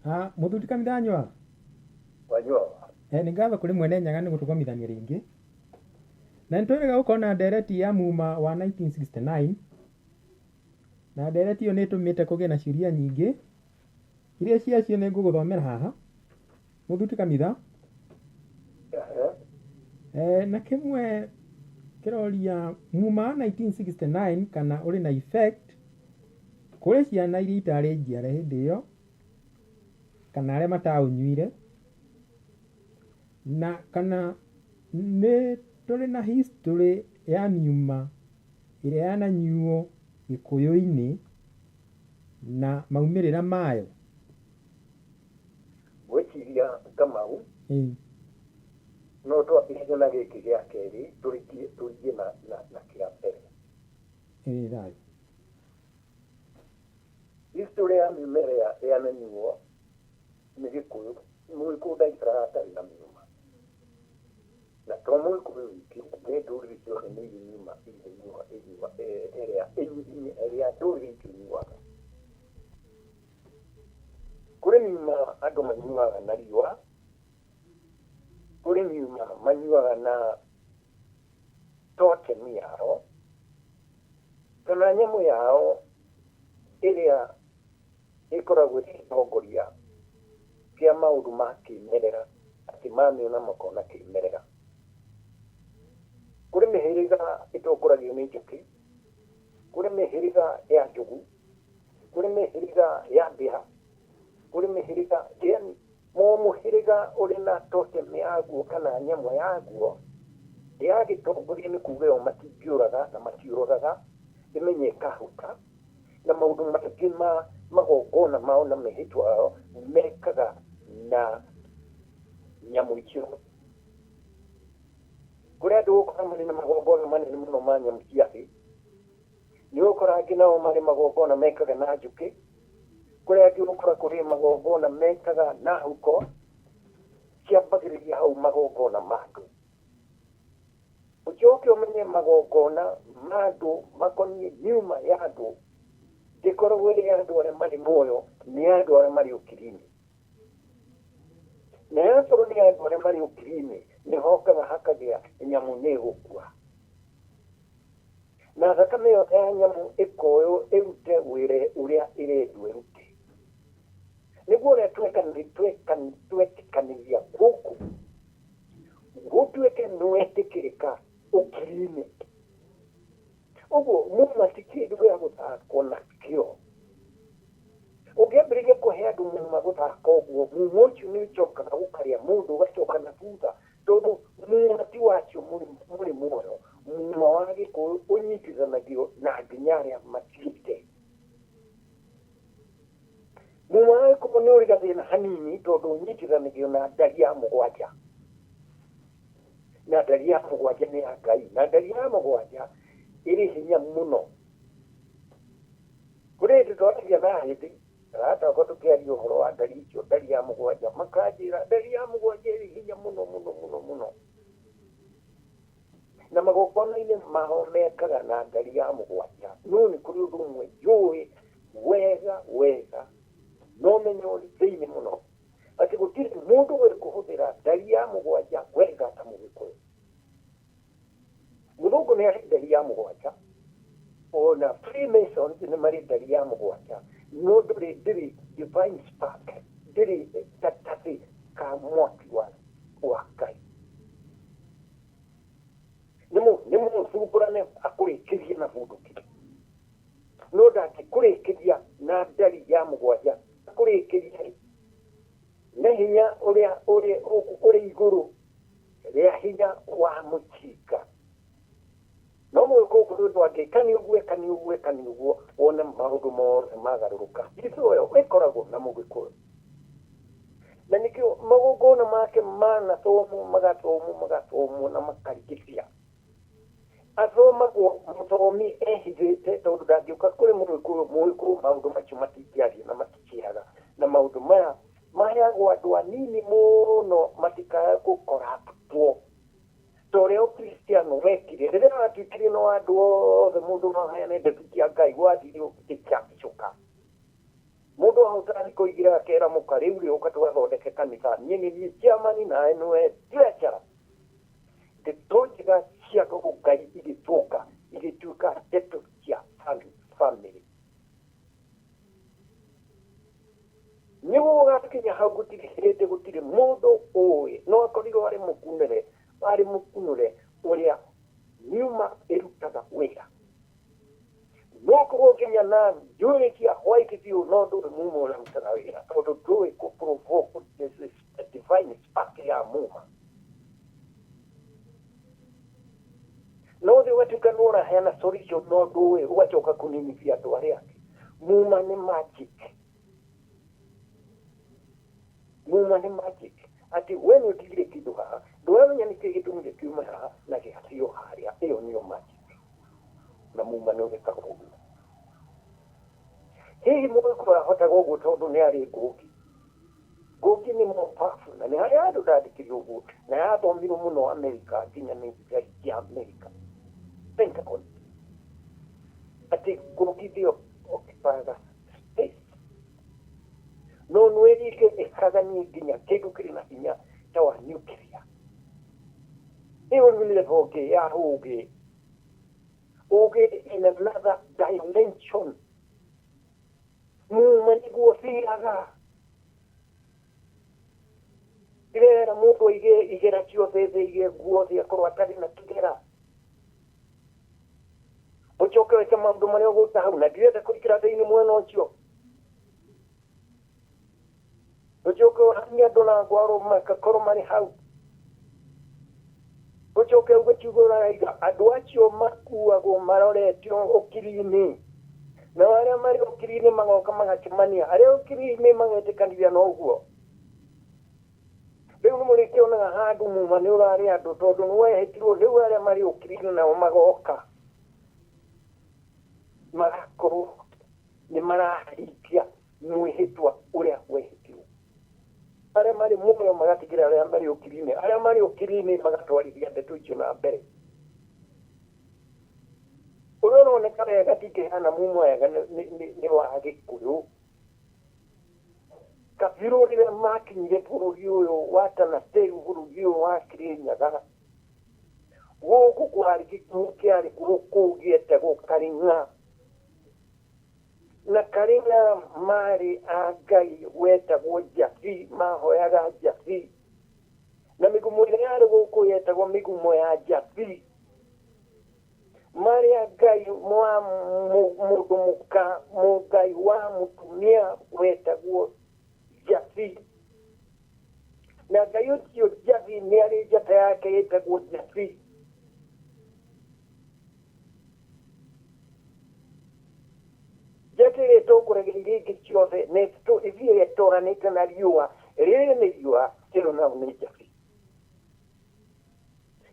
Ah, mũthuri kanitha Wanyua. Nĩ ngatho kũrĩ mwene Nyaga nĩ gũtũgomithania rĩngĩ. Na nĩ twĩrĩga gũkorwo na ndereti ya muma wa 1969 na ndereti ĩyo nĩ ĩtũmĩte kũgĩe na ciũria nyingĩ iria ciacio nĩ ngũgũthomera haha mũthuri kanitha. Na kĩmwe kĩroria muma wa 1969 kana ũrĩ na effect kũrĩ ciana iria itarĩ njiare hĩndĩ ĩyo kana arĩa mataũnyuire, na kana nĩ tũrĩ na history ya miuma ĩrĩa yananyuo Gĩkũyũ-inĩ na maumĩrĩra mayo. Ngwĩciria Kamau, no twambĩrĩrie na gĩkĩ gĩa kerĩ tũrĩkie tũringe na kĩa mbere. Ĩĩ thayũ. History ya mĩmera yananyuo nĩ Gĩkũyũ, Mũgĩkũyũ ndaikaraga atarĩ na miuma. Na to Mũgĩkũyũ wiki, nĩ ndũrĩrĩ ciothe nĩ irĩ miuma ĩrĩa ĩrĩa ndũrĩrĩ icio inyuaga. Kũrĩ miuma andũ manyuaga na riũa, kũrĩ miuma manyuaga na totem yao, kana nyamũ yao ĩrĩa ĩkoragwo ĩgĩtongoria kĩa maũndũ ma kĩmerera, atĩ mamĩona makona kĩmerera. Kũrĩ mĩhĩrĩga ĩtongoragio nĩ njũkĩ, kũrĩ mĩhĩrĩga ya njogu, kũrĩ mĩhĩrĩga ya mbĩa, kũrĩ mĩhĩrĩga yani o mũhĩrĩga ũrĩ na totem yaguo kana nyamũ yaguo yagĩtongoria nĩ kuga ĩyo matingĩũraga na matiũragaga, ĩmenye ĩkahuka, na maũndũ maingĩ ma magongona mao na mĩhĩtwa yao mekaga na nyamũ icio. Kũrĩ andũ ũgũkora marĩ na magongona manene mũno ma nyamũ cia thĩ, nĩ ũgũkora angĩ nao marĩ magongona mekaga na njũkĩ, kũrĩ angĩ ũgũkora kũrĩ magongona mekaga na huko, kĩambagĩrĩria hau magongona ma andũ. Ũcoke ũmenye magongona ma andũ makoniĩ nyuma ya andũ ndĩkoragwo ĩrĩ ya andũ arĩa marĩ muoyo, nĩ ya andũ arĩa marĩ ũkiri-inĩ. Na yakorwo nĩ andũ arĩa marĩ ũkiri-inĩ, nĩ hokaga hakagĩa nyamũ nĩ ĩgũkua. Na thakame ĩyo ya nyamũ ĩkoywo ĩrute wĩra ũrĩa ĩrendwo ĩrute. Nĩguo ũrĩa twetĩkanĩria gũkũ, gũtuĩke nĩ wetĩkĩrĩka ũkiri-inĩ. Ũguo muma ti kĩndũ gĩa gũthakwo nakĩo. Ũngĩambĩrĩria kũhe andũ muma gũthaka ũguo, muma ũcio nĩ ũcokaga ũkarĩa mũndũ ũgacoka na thutha, tondũ muma ti wacio mũrĩ muoyo. Muma wa Gĩkũyũ ũnyitithanagio na nginya arĩa makuĩte. Muma wa Gĩkũyũ nĩ ũrĩ gathĩna hanini tondũ ũnyitithanagio na ndari ya mũgwanja. Na ndari ya mũgwanja nĩ ya Ngai, na ndari ya mũgwanja ĩrĩ hinya mũno. Kũrĩ hĩndĩ twaragia na hĩndĩ, arata akwa tũkĩaria ũhoro wa ndari icio, ndari ya mũgwanja, makanjĩra ndari ya mũgwanja ĩrĩ hinya mũno mũno mũno mũno. Na magongona-inĩ mao mekaga na ndari ya mũgwanja. No nĩ kũrĩ ũndũ ũmwe njũĩ wega wega, no menyo ũrĩ thĩinĩ mũno, atĩ gũtirĩ mũndũ ũrĩ kũhũthĩra ndari ya mũgwanja wega ta Mũgĩkũyũ. Mũthũngũ nĩ arĩ ndari ya mũgwanja, ona Freemasons nĩ marĩ ndari ya mũgwanja, no ndĩrĩ divine spark, ndĩrĩ gatathĩ ka mwaki wa Ngai. Nĩ mũthumbũrane akũrĩkĩrie na bunduki, no ndangĩkũrĩkĩria na ndari ya mũgwanja, akũrĩkĩrie na hinya ũrĩa ũrĩ igũrũ rĩa hinya wa mũcinga. No Mũgĩkũyũ kũrĩ ũndũ angĩka nĩ ũguo, eka nĩ ũguo, eka nĩ ũguo, wone maũndũ mothe magarũrũka. Hitho ĩyo ĩkoragwo na Mũgĩkũyũ. Na nĩkĩo magongona make manathomwo, magathomwo, magathomwo na makarigithia. Athomagwo mũthomi ehithĩte tondũ ndangĩũka kũrĩ Mũgĩkũyũ, Mũgĩkũyũ maũndũ macio matingĩaria na matikĩaga. Na maũndũ maya maheagwo andũ anini mũno matikae gũkoraptwo. Ta ũrĩa Ũkristiano wekire, rĩrĩa watuĩkire no andũ othe mũndũ no aheane ndeto cia Ngai, gwathire gũkĩcacũka. Mũndũ ahotaga thikũ igĩrĩ akera mũka rĩu rĩ ũka tũgathondeke kanitha, niĩ nĩ niĩ chairman nawe nĩwe treasurer. Ndeto njega cia Ngai igĩtũka igĩtuĩka ndeto cia family. Nĩguo gũgakinya hau gũtirĩ hĩndĩ gũtirĩ mũndũ ũĩ no akorirwo arĩ mũkunũre ũrĩa nyuma ĩrutaga wĩra. No korwo nginya na njuĩrĩ cia white biũ no ndũĩ muma ũrarutaga wĩra tondũ ndũĩ kũ provoke the divine spark ya muma. No thĩ ũgatuĩka nĩ ũraheana solution no ndũĩ ũgacoka kũninithia andũ arĩa angĩ. Muma nĩ magic. Muma nĩ magic. Atĩ we nĩ ũtigire kĩndũ haha ndũramenya nĩkĩ gĩtũmire kiume haha na gĩgathiĩ harĩa, ĩyo nĩyo magic. Na muma nĩ ũgĩkaga ũguo. Hihi mũgĩkũyũ ahotaga ũguo tondũ nĩ arĩ ngũngi. Ngũngi nĩ more powerful na nĩ harĩ handũ ndandĩkire ũguo na yathomirwo mũno Amerika nginya nĩ thigari cia Amerika. Pentagon. Atĩ ngũngi nĩyo occupiaga space. No nwĩringe ĩhaganie nginya kĩndũ kĩrĩ na hinya ta wa nuclear. Ĩyo rĩu nĩ level ĩngĩ ya ũgĩ. Ũgĩ in another dimension. Muma nĩguo thiaga. Ndĩrera mũndũ aige igera ciothe thĩ aige nguo thĩ akorwo atarĩ na kĩgera. Ũcoke wĩke maũndũ marĩa ũgũta hau na ndirenda kũingĩra thĩinĩ mwena ũcio. Ũcoke ũhanie andũ na ngwaro magakorwo marĩ hau. Ũcoke uge kiugo ũraiga andũ acio makuagwo maroretio ũkiri-inĩ. Na arĩa marĩ ũkiri-inĩ magoka magacemania, arĩa ũkiri-inĩ magetĩkanĩria na ũguo. Rĩu nĩ mũrĩkĩonaga handũ muma nĩ ũrarĩ andũ tondũ nĩ wehĩtirwo rĩu arĩa marĩ ũkiri-inĩ nao magoka. Magakorwo nĩ marahingia mwĩhĩtwa ũrĩa wehĩtirwo. Arĩa marĩ muoyo magatigĩra arĩa marĩ ũkiri-inĩ, arĩa marĩ ũkiri-inĩ magatwarithia ndeto icio na mbere. Ũrĩa ũroneka wega ndingĩheana mumo wega nĩ wa Gĩkũyũ. Kabirũ rĩrĩa makinyire bũrũri ũyũ wa Tana-Teru, bũrũri ũyũ wa Kĩrĩnyaga, gũkũ kwarĩ gĩkuũ kĩarĩ gũkũ gĩetagwo Karing'a. Na Karing'a marĩ a Ngai wetagwo Njabi, mahoyaga Njabi. Na mĩgumo ĩrĩa yarĩ gũkũ yetagwo mĩgumo ya Njabi. Marĩ a Ngai wa mũndũ mũka, mũngai wa mũtumia wetagwo Njabi. Na Ngai ũcio Njabi nĩ arĩ njata yake ĩtagwo Njabi. Njata ĩrĩa ĩtongoragia iria ingĩ ciothe na ĩthiĩ ĩtoranĩte na riũa, rĩrĩ nĩ riũa, ĩno nayo nĩ Njabi.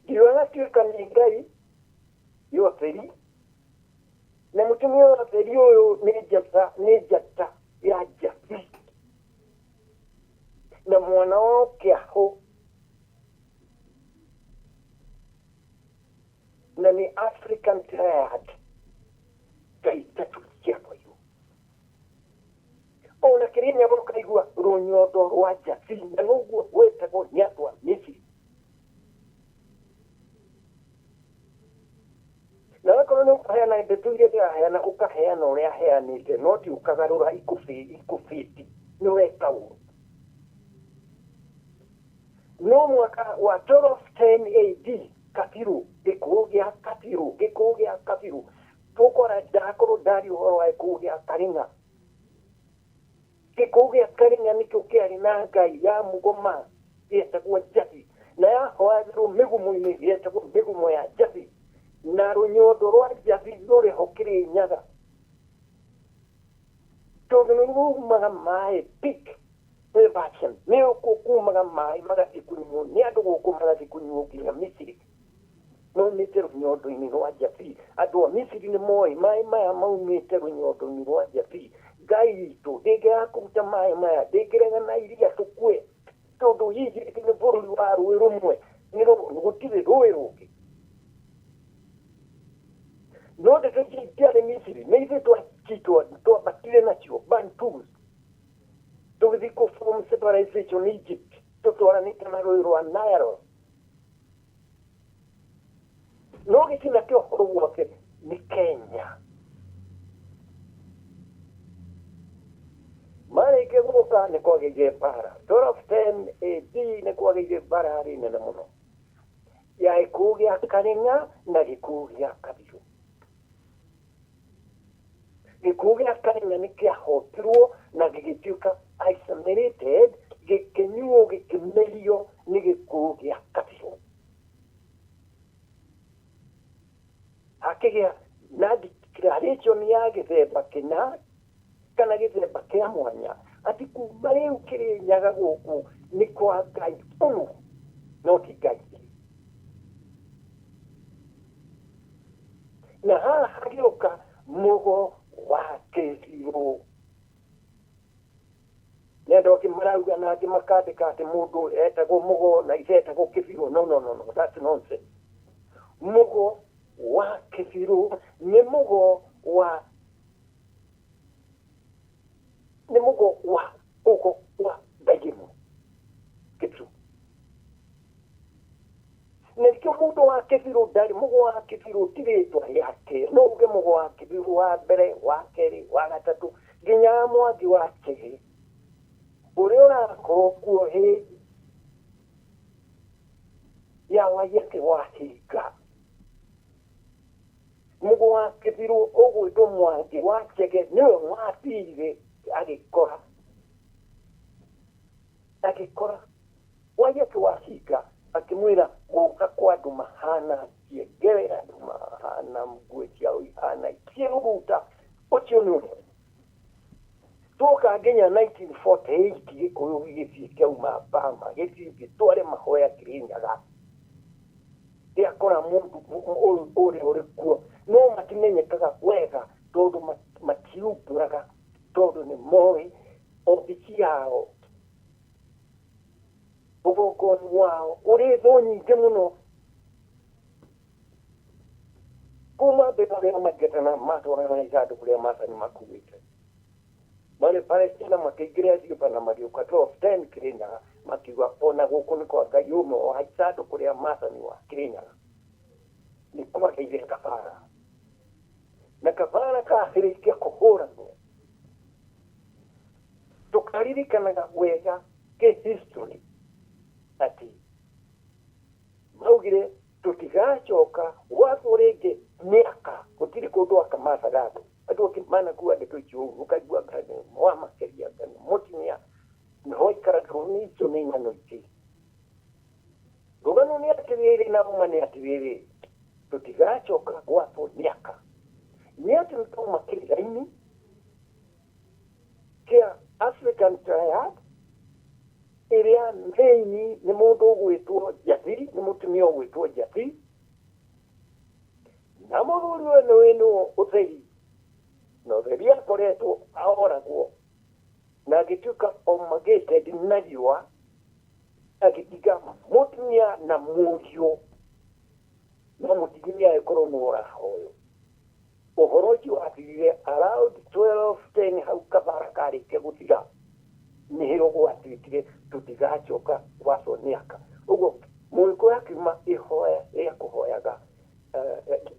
Riũa gatuĩka nĩ Ngai ya ũtheri, na mũtumia wa ũtheri ũyũ nĩ njata, nĩ njata ya Njabi. Na mwana wa Kĩahũ na nĩ African Triad, Ngai ithatũ cia Koiru. Ona Kĩrĩnyaga ũkaigua rũnyondo rwa Njabi, na noguo wetagwo nĩ andũ a Misiri. Na wakorwo nĩ ũkũheana ndeto iria ndĩraheana, ũkaheana ũrĩa aheanĩte, no ti ũkagarũra ikũbĩti, nĩ weka ũru. No mwaka wa 1210 AD, Kabiru, gĩkũũ gĩa Kabiru, gĩkũũ gĩa Kabiru, tũkora ndakorwo ndaria ũhoro wa gĩkũũ gĩa Karing'a. Gĩkũũ gĩa Karing'a nĩkĩo kĩarĩ na Ngai ya mũgoma yetagwo Njabi, na yahoyagĩrwo mĩgumo-inĩ yetagwo mĩgumo ya Njabi, na rũnyondo rwa Njabi rũrĩ ho Kĩrĩnyaga, tondũ nĩ rumaga maĩ peak reversion, nĩ kumaga maĩ magathiĩ kũnyuo nĩ andũ gũkũ, magathiĩ kũnyuo nginya Misiri. Maumĩte rũnyondo-inĩ rwa Njabi. Andũ a Misiri nĩ moĩ maĩ maya maumĩte rũnyondo-inĩ rwa Njabi. Ngai witũ ndĩngĩaga kũruta maĩ maya, ndĩngĩrega na iria tũkue, tondũ hihi nĩ bũrũri wa rũĩ rũmwe, gũtirĩ rũĩ rũngĩ. No ndeto ici itiarĩ Misiri, nĩ ithuĩ twambatire nacio Bantus. Tũgĩthiĩ kũ form civilization Egypt tũtwaranĩte na rũĩ rwa Nile. No gĩtina kĩa ũhoro wothe nĩ Kenya. Marĩkia gũka nĩ kwagĩire mbara 1210 AD, nĩ kwagĩire mbara yarĩ nene mũno ya gĩkũũ gĩa Karĩng'a na gĩkũũ gĩa Kabirũ. Gĩkũũ gĩa Karĩng'a nĩ kĩahotirwo na gĩgĩtuĩka isolated, gĩkĩnyuo gĩkĩmerio nĩ gĩkũũ gĩa Kabirũ. Hakĩgĩa na declaration ya gĩthemba kĩna kana gĩthemba kĩa mwanya atĩ kuma rĩu Kĩrĩnyaga gũkũ nĩ kwa Ngai ũmwe no ti Ngai igĩrĩ. Na haha hagĩũka mũgo wa Kĩbirũ. Nĩ andũ angĩ marauga na angĩ makandĩka atĩ mũndũ etagwo mũgo na ithe etagwo Kĩbirũ. No, no, no, no, that's nonsense. Mũgo wa Kĩbirũ nĩ mũgo wa nĩ mũgo wa ũgo wa Ngai ĩmwe Kĩbirũ. Na nĩkĩo mũndũ wa Kĩbirũ ndarĩ mũgo wa Kĩbirũ ti rĩtwa rĩake. No uge mũgo wa Kĩbirũ wa mbere, wa kerĩ, wa gatatũ nginya Mwangi wa Chege ũrĩa ũrakorwo kuo hĩndĩ ya Waiyaki wa Hinga. Mũgo wa Kĩbirũ ũgwĩtwo Mwangi wa Chege nĩwe wathire agĩkora Waiyaki wa Hinga akĩmwĩra gũka kwa andũ mahana ciengere, andũ mahana nguo ciao ihana ciĩrũruta, ũcio nĩ ũmwe. Tuoka nginya 1948 gĩkũyũ gĩgĩthiĩ kĩauma Bama gĩthiĩ gĩtware mahoya Kĩrĩnyaga gĩakora mũndũ ũrĩa ũrĩ kuo, no matimenyekaga wega tondũ matiumbũraga, tondũ nĩ moĩ obici yao ũgongoni wao ũrĩ thũ nyingĩ mũno kuma mbere arĩa maingatana matwarana na ithandũkũ rĩa maathani makuĩte marĩ Palestina makĩingĩra Ethiopia na magĩũka 1210 Kĩrĩnyaga makiuga ona gũkũ nĩ kwa Ngai ũmwe wa ithandũkũ rĩa maathani wa Kĩrĩnyaga nĩ kwagĩire kabara na kabara kahĩrĩkia kũhũranwo. Tũkaririkanaga wega kĩ history atĩ maugire tũtigacoka gwatwo rĩngĩ mĩaka, gũtirĩ kũndũ aka mathaga andũ andũ angĩ manakua ndeto icio ũguo ũkaigua anga nĩ mwamakeria anga nĩ mũtumia nĩho aikaragwo nĩ icio nĩ ng'ano ingĩ. Rũgano nĩ atĩrĩrĩ na ũma nĩ atĩrĩrĩ, tũtigacoka gwatwo mĩaka nĩ atĩ nĩ twauma kĩrĩra-inĩ kĩa African Triad ĩrĩa main nĩ mũndũ ũgwĩtwo Njathi, nĩ mũtumia ũgwĩtwo Njathi, na mũthuri ũyũ nĩ wĩnwo Ũtheri, na Ũtheri akoretwo aoragwo na agĩtuĩka omageted na riũa, agĩtiga mũtumia na mũriũ, no mũtigithia agĩkorwo nĩ ũrahoywo. Ũhoro ũcio wathirire around 1210 hau kabara karĩkia gũthira nĩho gwatuĩkire tũtigacoka gwatwo nĩ aka. Ũguo mũgĩkũyũ akiuma ihoya rĩa kũhoyaga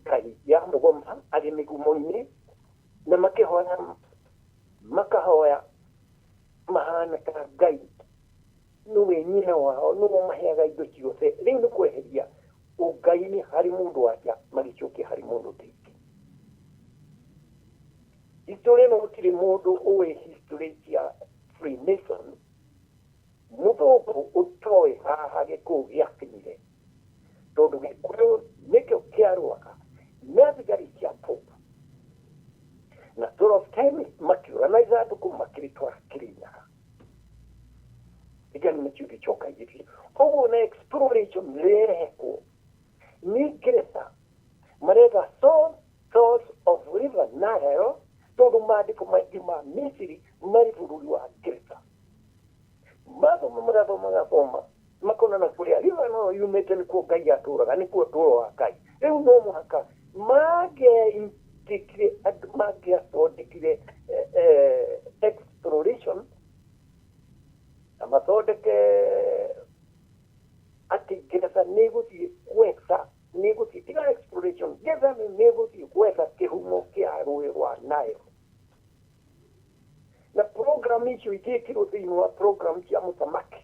Ngai ya mũgoma arĩ mĩgumo-inĩ, na makĩhoya makahoya mahana ta Ngai nĩwe nyina wao, nĩwe ũmaheaga indo ciothe. Rĩu nĩ kweheria ũngai-inĩ harĩ mũndũ wanja magĩcokia harĩ mũndũ thĩinĩ. History ĩno gũtirĩ mũndũ ũĩ history cia Freemason mũthũngũ ũtoĩ haha gĩkũyũ gĩakinyire, tondũ gĩkũyũ nĩkĩo kĩarũaga na thigari cia Pope na 1210 makiũra na ithandũkũ makĩrĩtwara Kĩrĩnyaga. Thigari nacio igĩcoka igĩthiĩ ũguo na exploration rĩrekwo nĩ Ngeretha maretha source of River Nile, tondũ maandĩko maingĩ ma Misiri marĩ bũrũri wa Ngeretha. Mathoma magathoma magathoma makona na kũrĩa River Nile yumĩte nĩkuo Ngai atũraga, nĩkuo ũtũũro wa Ngai. Rĩu no mũhaka mangĩathondekire exploration mathondeke atĩ Ngeretha nĩ ĩgũthiĩ gwetha, nĩ ĩgũthiĩ tiga exploration, Ngeretha nĩ ĩgũthiĩ gwetha kĩhumo kĩa rũĩ rwa Nile. Na program icio igĩkĩrwo thĩinĩ wa program cia mũthamaki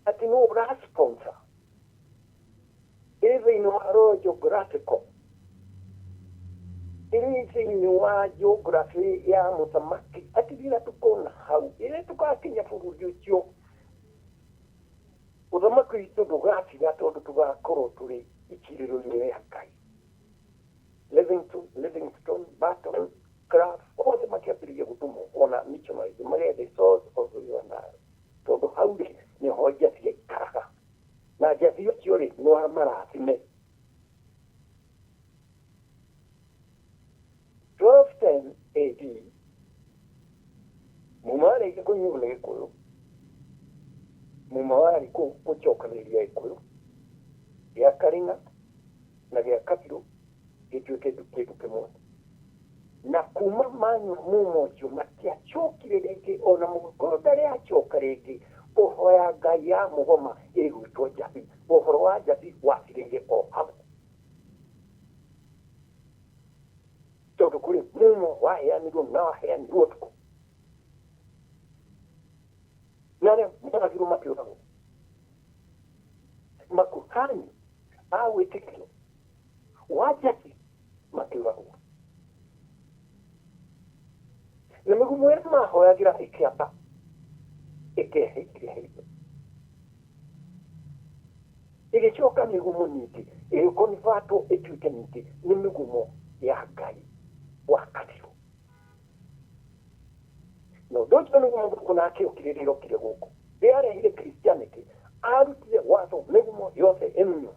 atĩ nũ ũrasponsor ĩrĩ thĩinĩ wa Royal Geographical, ĩrĩ thĩinĩ wa geography ya mũthamaki, atĩ rĩrĩa tũkona hau, rĩrĩa tũgakinya bũrũri ũcio, ũthamaki witũ ndũgatiga tondũ tũgakorwo tũrĩ ikirĩro-inĩ rĩa Ngai. Livingstone, Barton, Krapf, othe makĩambĩrĩria gũtũmwo ona missionaries magethe source of River Nile, tondũ hau rĩ nĩho Njathi aikaraga, na Njathi ũcio rĩ no amarathime. 1210 AD muma warĩkia kũnyuo nĩ Gĩkũyũ, muma warĩ gũcokanĩrĩria Gĩkũyũ gĩa Karinga na gĩa Kabirũ gĩtuĩke kĩndũ kĩmwe. Na kuma manyua muma ũcio matiacokire rĩngĩ, ona Mũgĩkũyũ ndarĩ acoka rĩngĩ kũhoya Ngai ya mũgoma ĩgwĩtwo Njathi. Ũhoro wa Njathi wathirĩire o hau, tondũ kũrĩ mumo waheanirwo na waheanirwo ũtukũ, na arĩa moragirwo makĩũragwo makuhani a wĩtĩkio wa Njathi makĩũragwo, na mĩgumo ĩrĩa mahoyagĩra ĩkĩamba ĩkehĩkĩrĩhĩrio, ĩgĩcoka mĩgumo ningĩ ĩgĩkonvatwo ĩtuĩke ningĩ nĩ mĩgumo ya Ngai wa Kabirũ. Na ũndũ ũcio nĩguo mũthũngũ nake okire rĩrĩa okire gũkũ, rĩrĩa arehire Christianity, arutire watho mĩgumo yothe ĩmunywo,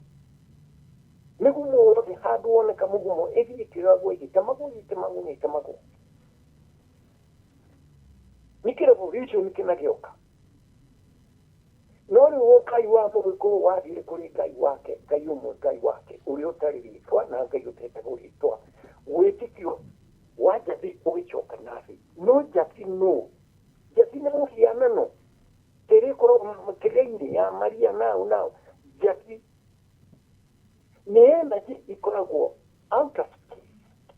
mĩgumo yothe handũ woneka mũgumo ĩthiĩ ĩkĩoyagwo ĩgĩtemagwo ĩgĩtemagwo ĩgĩtemagwo. Nĩkĩ revolution kĩnagĩoka? No rĩu Ngai wa Mũgĩkũyũ wathiire kũrĩ Ngai wake, Ngai ũmwe, Ngai wake ũrĩa ũtarĩ rĩtwa na Ngai ũtetagwo rĩtwa, wĩtĩkio wa Njathi ũgĩcoka na thĩ. No Njathi nũ? Njathi nĩ mũhianano ĩrĩa ĩkoragwo kĩrĩa-inĩ ya Maria nao nao. Njathi nĩ energy ĩkoragwo outer space,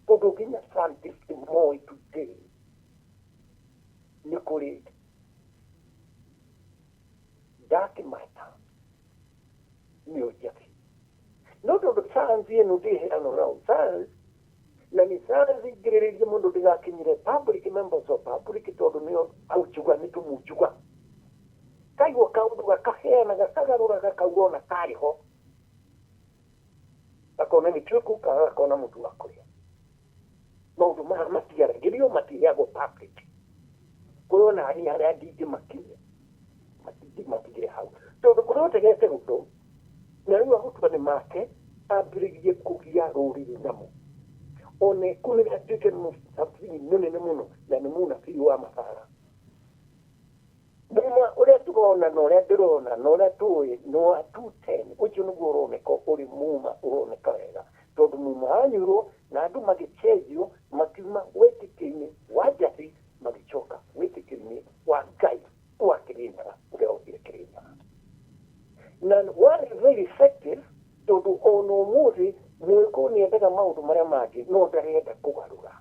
kũndũ nginya scientist moĩ today nĩ kũrĩ dark matter, nĩyo Njathi. No tondũ science ĩno ndĩheanwo nao science, na nĩ science ingĩrĩrĩria mũndũ ndĩgakinyĩre public, members of public, tondũ nĩyo aujuga nĩ tũmunjuga kaigua kaũndũ gakaheana gakagarũra gakauga ona karĩ ho gakona nĩ tuĩku kana gakona mũtu wa kũrĩa. Maũndũ maya matiaragĩrio, matiheagwo public. Kũrĩ ona niĩ harĩa ndingĩmakinyia, matigire hau, tondũ kũrĩa ũtegete gũtũ na rĩu agũtua nĩ make ambĩrĩrie kũgia rũrĩrĩ namo ona ĩkũnĩre atuĩke mũnabii mũnene mũno na nĩ mũnabii wa mabara. Muma ũrĩa tũrona na ũrĩa ndĩrona na ũrĩa tũĩ nĩ wa 210, ũcio nĩguo ũroneka ũrĩ muma ũroneka wega, tondũ muma wanyuirwo na andũ magĩcenjio makiuma wĩtĩkio-inĩ wa Njathi magĩcoka wĩtĩkio-inĩ wa Ngai wa Kĩrĩnyaga ũrĩa okire Kĩrĩnyaga, na warĩ very effective, tondũ ona ũmũthĩ Mũgĩkũyũ nĩ endaga maũndũ marĩa mangĩ no ndarenda kũgarũra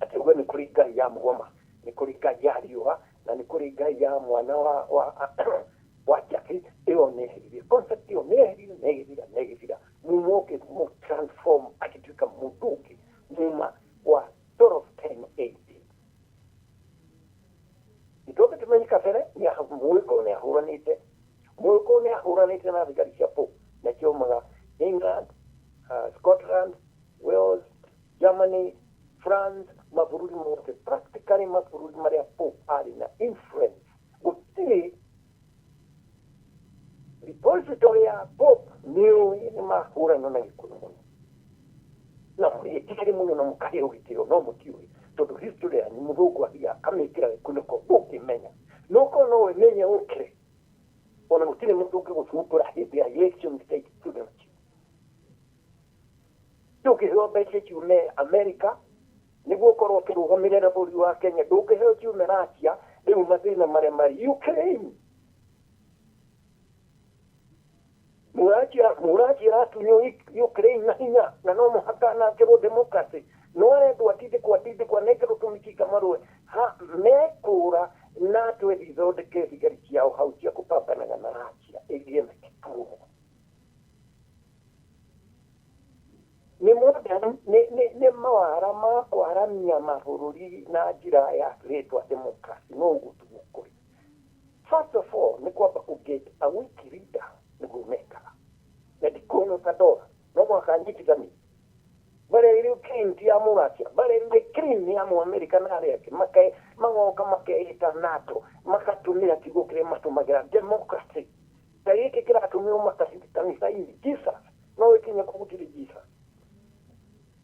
atĩ uge nĩ kũrĩ Ngai ya mũgoma, nĩ kũrĩ Ngai ya riũa, na nĩ kũrĩ Ngai ya mwana wa Njathi. Ĩyo nĩ eheririe concept ĩyo, nĩ eheririe na ĩgĩthira na ĩgĩthira. Muma ũngĩ mũ transform agĩtuĩka mũndũ ũngĩ, muma wa 1210 AD. Nĩtwambe tũmenye kabere Mũgĩkũyũ nĩ ahũranĩte, Mũgĩkũyũ nĩ ahũranĩte na thigari cia Pope, na ciaumaga England, Scotland, Wales, Germany, France, mabũrũri mothe, practically mabũrũri marĩa Pope arĩ na influence. Gũtirĩ repository ya Pope nĩũĩ nĩ mahũrana na Gĩkũyũ mũno na mũrĩtigĩre mũno na mũkaheo gĩtĩo, no mũtiũĩ tondũ history yanyu mũthũngũ athiaga akamĩkĩra gĩkunĩko ndũngĩmenya. No korwo no ũmenye ũkĩre, ona gũtirĩ mũndũ ũngĩgũthumbũra hĩndĩ ya election state tũrĩ nacio. Ndũngĩheo mbeca ciume America nĩguo ũkorwo ũkĩrũgamĩrĩra bũrũri wa Kenya, ndũngĩheo ciume Russia. Rĩu mathĩna marĩa marĩ Ukraine, Mũracia aratunywo Ukraine na hinya, na no mũhaka anangĩrwo democracy, no arendwo atindĩkwo atindĩkwo anengerwo tũmĩkinga marũe ha mekũra NATO ĩthondeke thigari ciao hau cia kũpambanaga na Russia ĩgĩe na kĩtuo. Nĩ modern nĩ mawara ma kwaramia mabũrũri na njĩra ya rĩtwa democracy. No ũguo tiguo kũrĩ. First of all, nĩ kwamba kũ get a weak leader nĩguo mekaga, na ndikuona ta dola no mũhaka nyitithanie barerire Ukraine ti ya Mũracia, barerire Ukraine nĩ ya Mũamerika na arĩa angĩ make magoka makeĩta NATO, makatũmĩra kiugo kĩrĩa matũmagĩra democracy, ta gĩkĩ kĩratũmĩrwo makanitha-inĩ Jesus, no ĩkinye kũu gũtirĩ Jesus.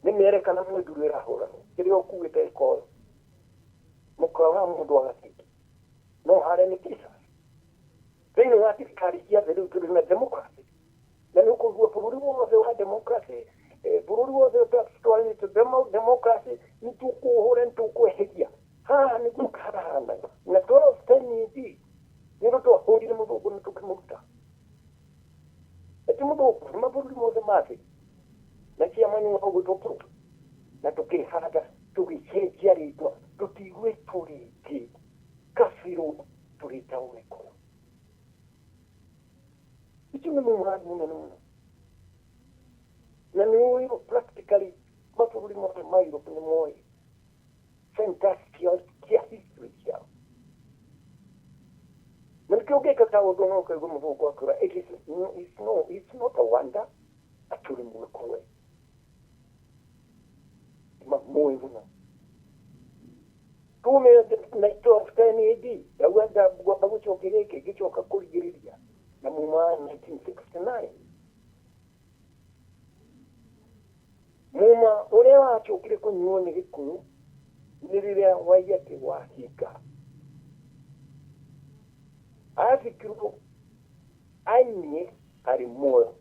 Nĩ mĩerekana mwenduru ĩrahũranwo kĩrĩa ũkuĩte ĩkoyo mũkawa mũndũ agathinda no harĩa nĩ Jesus. Thĩinĩ wa thirikari cia thĩ rĩu tũrĩ na democracy, na nĩ ũkũigua bũrũri wothe wa democracy, bũrũri wothe ũtatwarĩte democracy nĩ tũkũhũra, nĩ tũkweheria haha nĩguo karahanaga. Na 1210 AD nĩrĩo twahũrire mũthũngũ na tũkĩmũruta, ati mũthũngũ nĩ mabũrũri mothe ma thĩ na ciama nĩ ũgũtwo na tũkĩhanda tũgĩcenjia rĩtwa, tũtigwĩtwo rĩngĩ kabirũ, tũrĩtagwo Gĩkũyũ. Icio nĩ mũradi mũnene mũno, na nĩ ũĩ practically mabũrũri mothe ma Europe nĩ moĩ centers cia history ciao, na nĩkĩo ũngĩka kaũndũ no ũkaigua mũthũngũ akĩũra it is no, it's no, it's not a wonder atũrĩ Mũgĩkũyũ mamũĩ mũno. Tume na 1210 AD ndauga ndagwamba gũcokia gĩkĩ ngĩcoka kũrigĩrĩria na muma 1969, muma ũrĩa wacokire kũnyuo nĩ Gĩkũyũ nĩ rĩrĩa Waiyaki wahinga athikirwo ainie arĩ muoyo,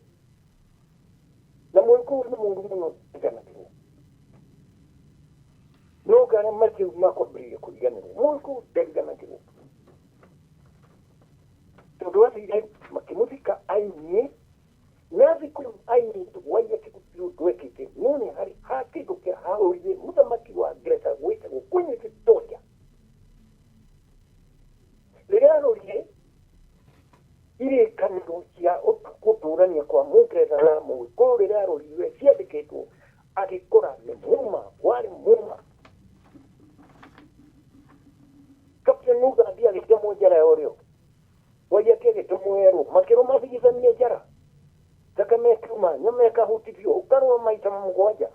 na Mũgĩkũyũ nĩ mũũru mũno ndiganagĩrwo, no ngarĩa marĩu makwambĩrĩria kũriganĩrwo, Mũgĩkũyũ ndariganagĩrwo tondũ athire makĩmũthika ainie na thikũ ainie Waiyaki gũtirĩ ũndũ ekĩte, no nĩ harĩ ha kĩndũ kĩahahũrire mũthamaki wa Ngeretha gwĩtagwo Queen Victoria rĩrĩa arorire irĩkanĩro cia gũtũrania kwa Mũngeretha na Mũgĩkũyũ, rĩrĩa arorire ciandĩkĩtwo agĩkora nĩ muma warĩ muma. Captain Nugandi agĩtemwo njara ya ũrĩo, Waiyaki agĩtemwo erwo, makĩrwo mathigithanie njara, thakame ĩkiuma, nyama ĩkahutithio, ũkarũa maita mũgwanja,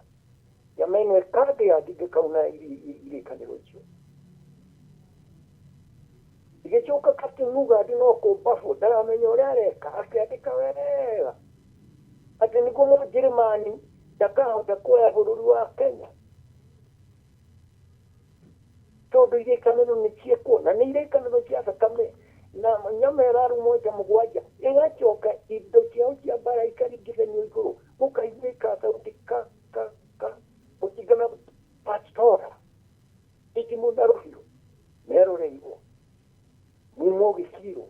nyama ĩno ĩkangĩa ndingĩkauna irĩkanĩro icio. Igĩcoka Captain Nugandi no kũmbabwo ndaramenya ũrĩa areka, akĩandĩka wega atĩ nĩguo Mũnjĩrĩmani ndakahota kuoya bũrũri wa Kenya tondũ irĩkanĩro nĩ ciekwo, na nĩ irĩkanĩro cia thakame na nyama ĩrarũmwo ita mũgwanja, ĩgacoka indo ciao cia mbara ikaringithanio igũrũ, gũkaiguĩka sauti ka ka ka gũtingana pastora itimũ na rũhiũ meroreirwo muma ũgĩcirwo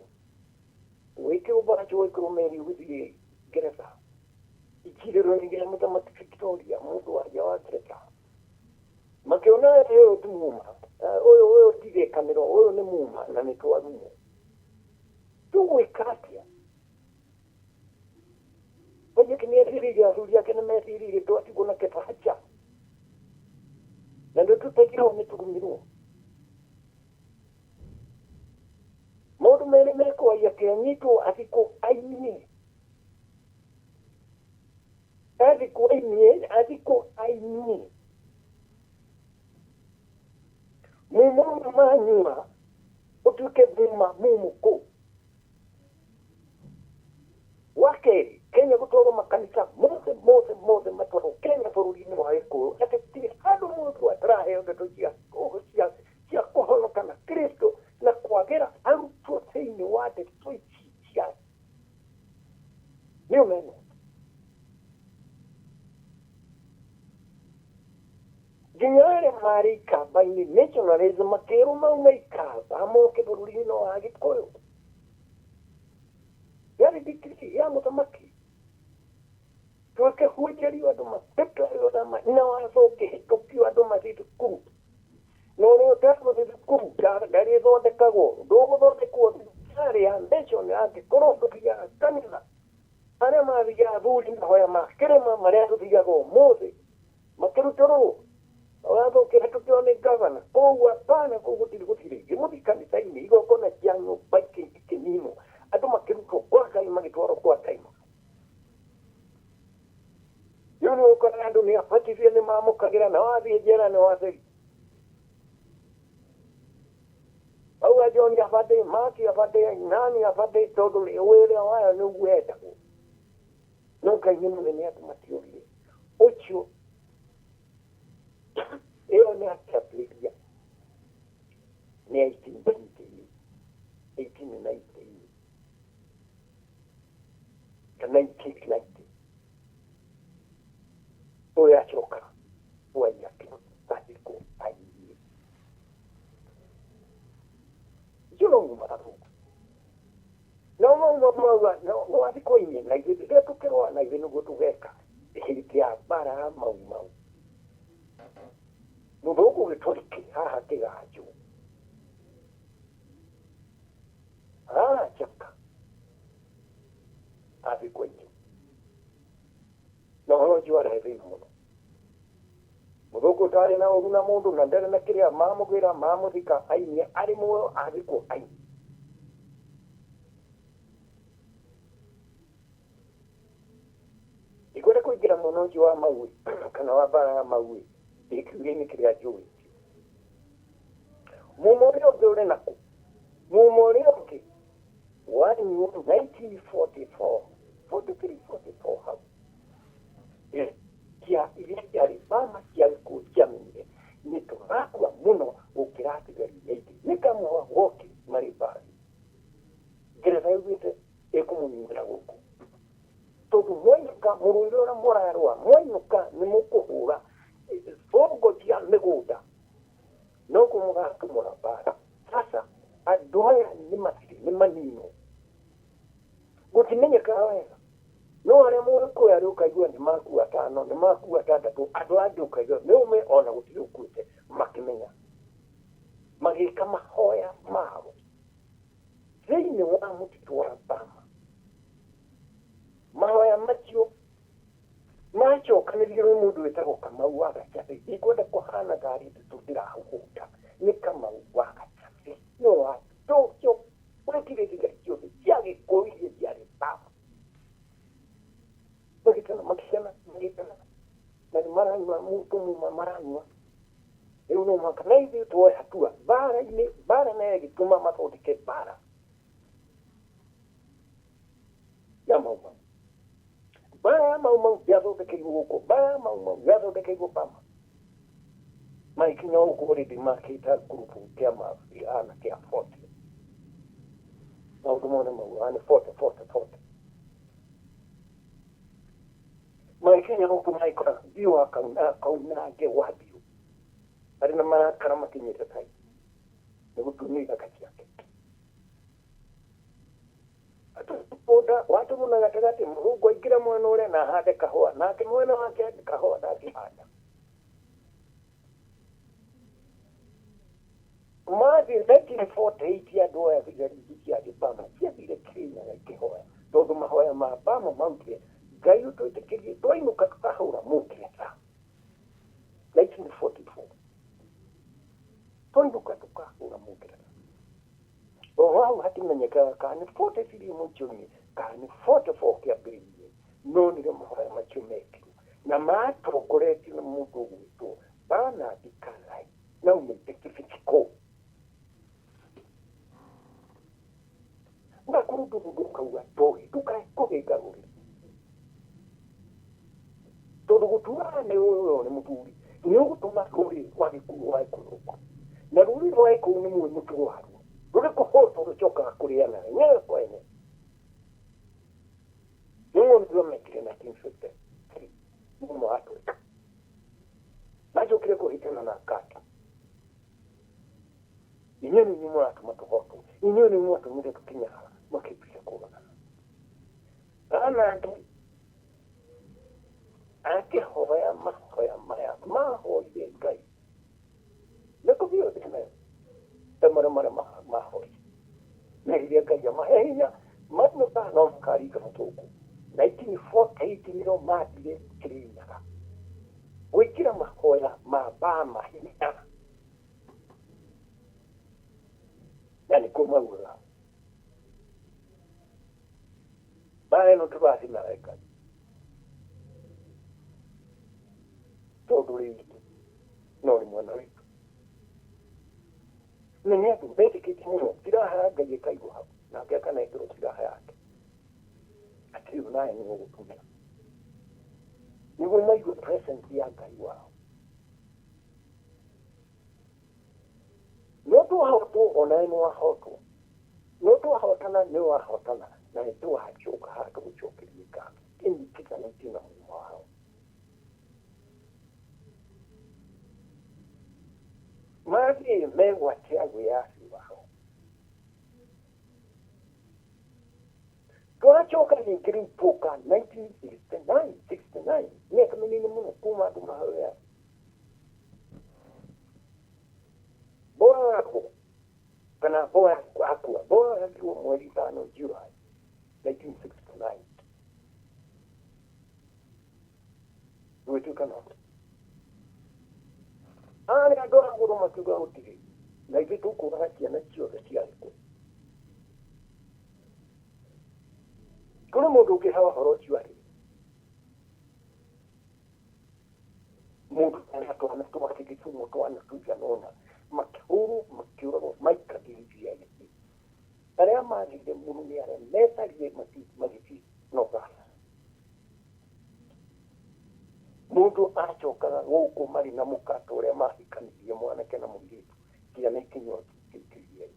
wĩkĩrwo mbaca wĩkĩrwo meri ũgĩthiĩ Ngeretha ikirĩrwo nĩ nginya mũthamaki Victoria mũndũ wa nja wa Ngeretha makĩona ũyũ ti muma, ũyũ ti irĩkanĩro, ũyũ nĩ muma na nĩ twarumwo, tũgwĩka atĩa? Waiyaki nĩ ecirĩirie, athuri ake nĩ mecirĩirie twatigwo na kĩbacha na nĩ tũtegirwo nĩ tũrumirwo. Maũndũ merĩ mekwo, Waiyaki anyitwo athikwo ainie, athikwo ainie, athikwo ainie, muma ũyũ manyua ũtuĩke muma mumũkũ. Wa kerĩ, Kenya gũtwarwo makanitha mothe mothe mothe matwarwo Kenya bũrũri-inĩ wa Gĩkũyũ, atĩ gũtirĩ handũ mũndũ ataraheo ndeto cia kũhonoka na Kristo na kwagĩra arutwo thĩinĩ wa ndeto ici cia nĩyo meno. Nginya arĩa marĩ ikamba-inĩ nationalism makĩrwo maume ikamba. Kaba moke bũrũri-inĩ wa Gĩkũyũ. Yarĩ decree ya mũthamaki. Twakĩhunjĩrio andũ matĩtwario na watho ũkĩhĩtũkio andũ mathiĩ thukuru. No rĩu ũtegũthiĩ thukuru ndarĩ ĩthondekagwo, ndũgũthondekwo thibitarĩ ya nation angĩkorwo ndũthiaga kanitha. Arĩa mathiaga athuri mahoya ma kĩrĩma marĩa tũthiaga ũmũthĩ makĩrutũrũrwo. Watho ũkĩhĩtũkio nĩ gavana, koguo hapana, kũu gũtirĩ gũtirĩ ingĩ mũthiĩ kanitha-inĩ igongona cia nyũmba ikĩninwo, andũ makĩrutwo kwa Ngai magĩtwarwo kwa ndaimono. Rĩu nĩ ũkoraga andũ nĩ abatithie nĩ mamũkagĩra na wathiĩ njera nĩ watheri. Auga John abate, Maki abate, nani abate, tondũ wĩra wayo nĩguo wendagwo. No Ngai nĩ mũnene andũ matiorire. Ũcio ĩyo nĩ akĩambĩrĩria nĩ 1890 1890 kana 1990 ũyũ acoka waiya athikwo airie. Icio no nguma athũngũ. No mau mauga no athikwo airie na ithuĩ rĩrĩa tũkĩrũa na ithuĩ nĩguo tũgeka hĩndĩ ya mbara ya Mau Mau. Mũthũngũ gĩtũrĩke haha kĩganjo. Haha njaka athikwo airie. Na ũhoro ũcio warehe thĩna mũno. Mũthũngũ ũtarĩ na ũru na mũndũ na ndarĩ na kĩrĩa mamũgĩra mamũthika ainie arĩ muoyo athikwo ainie. Ndikwenda kũingĩra mũno ũcio wa Mau kana wa mbara ya Mau ndĩ kiuria-inĩ kĩrĩa njũĩ. Mumo ũrĩa ũngĩ ũrĩ nakũ? Mumo ũrĩa ũngĩ wanyuo 1944 43 44 hau. Cia iria ciarĩ mama cia gĩkuũ ciamenyire nĩ tũrakua mũno gũkĩra thigari iria ingĩ. Nĩ kamwe woke marĩ mbara. Ngeretha yaugĩte ĩkũmũninĩra gũkũ. Tondũ mwainũka mũrũĩre ũrĩa mũrarũa, mwainũka nĩ mũkũhũra bongo cia mĩgũnda noguo mũgatũmũra mbara. Sasa andũ aya nĩ matirĩ nĩ maninwo. Gũtimenyekaga wega. No arĩa mũgĩkũyũ arĩa ũkaigua nĩ makua atano, nĩ makua atandatũ, andũ angĩ ũkaigua nĩ ũme ona gũtirĩ ũkuĩte makĩmenya. Magĩka mahoya mao thĩinĩ wa mũtitũ wa Bama. Mahoya macio macokanĩrĩirio nĩ mũndũ wĩtagwo Kamau wa Gachathi. Ndikwenda kũhana tarĩ ndeto ndĩrahuhuta. Nĩ Kamau wa Gachathi. No watũcio wekire thigari ciothe cia Gĩkũyũ iria ciarĩ Bama. Magĩtana magĩcana magĩtana na nĩ maranyua mũndũ muma maranyua. Rĩu no mũhaka na ithuĩ tuoe hatua mbara-inĩ, mbara nayo ĩgĩtũma mathondeke mbara ya Mau Mau. Mbara ya Mau Mau yathondekeirwo gũkũ, mbara ya Mau Mau yathondekeirwo Bama. Magĩkinya gũkũ already makĩta ngurubu kĩa anake a 40. Maũndũ mothe maugaga nĩ 40 40 40. Magĩkinya gũkũ magĩkora biũ akaunange wa biũ. Arĩ na marakara makinyĩte tai. Nĩ gũtunywo ithaka ciake. Atũbunda watũmuna gatagatĩ mũthũngũ aingĩre mwena ũrĩa na ahande kahũa nake mwena wake kahũa ndangĩhanda. Mathiĩ 1948 andũ aya thigari ici ciarĩ Bama ciathire Kĩrĩnyaga ikĩhoya tondũ mahoya ma Bama maugire Ngai ũtwĩtĩkĩrie twainũka tũkahũra mũngeretha. 1944 twainũka tũkahũra mũngeretha. O hau hatimenyekaga kana nĩ 43 mũico-inĩ kana nĩ 44 kĩambĩrĩria-inĩ no nĩrĩo mahoya macio mekirwo na matongoretio nĩ mũndũ ũgwĩtwo Bernard Karai na aumĩte Kĩbĩtĩkũ. Ũgakorwo ndũrũ ũkauga ndohi ndũkae kũhĩnga rũrĩrĩ. Tondũ gũtuaga nĩ ũyũ nĩ mũthuri nĩ ũgũtũma rũrĩrĩ rwa Gĩkũyũ rwage kũrũka. Na rũrĩrĩ rwa Gĩkũyũ nĩ mũĩ mũtugo waruo. Rũrĩ kũhũtwo rũcokaga kũrĩana enyewe kwa enyewe. Nĩ ũndũ mekire 1953 mũmo watwĩka. Macokire kũhĩtana na Kata. Inyuĩ nĩ inyuĩ mũratũhĩtĩria. Mwatũma tũhotwo, inyuĩ nĩ mwatũmire tũkinye haha, makĩambia kũragana. Anangĩ akĩhoya mahoya maya mahoire Ngai nĩ kũbiũ thĩna ta marĩa marĩa mahoire na rĩrĩa Ngai amahe hinya mainũka no makaringa mũthũngũ. 1948 nĩo mathire Kĩrĩnyaga gwĩkĩra mahoya ma Bama hinya, na nĩkuo maugaga mbara ĩno tũrathiĩ nayo Ngai tondũ rĩ witũ no nĩ mwena witũ, na nĩ andũ metĩkĩtie mũno silaha ya Ngai ĩkaigwo hau, nake akanengerwo silaha yake atĩ rĩu nawe nĩwe ũgũtũmĩra nĩguo maigue presence ya Ngai wao. No twahotwo onawe nĩ wahotwo, no twahotana nĩ wahotana, na nĩ twacoka haha tũgũcokerie ngatho ĩnyitithanĩtie na muma wao. Mathiĩ megwatĩra wĩyathi wao. Twacoka ningĩ rĩu tũka 1969 69, mĩaka mĩnini mũno kuma andũ mahe wĩyathi. Boya akua kana Boya akua, Boya akua mweri 5 July 1969, gwĩtuĩka no arĩa andũ a gũrũ makiuga gũtirĩ na ithuĩ tũkũraga ciana ciothe cia Gĩkũyũ. Kũrĩ mũndũ ũngĩ hawa ũhoro ũcio arĩ mũndũ ena twana twake gĩthumo twana tũigana ũna, makĩhũrwo makĩũragwo maikagio iria-inĩ. Arĩa mathire mũno nĩ arĩa metharire magĩthiĩ North. Mũndũ acokaga gũkũ marĩ na mũkato ũrĩa mahikanirie mwanake na mũirĩtu, kĩana ikinyua kĩria-inĩ.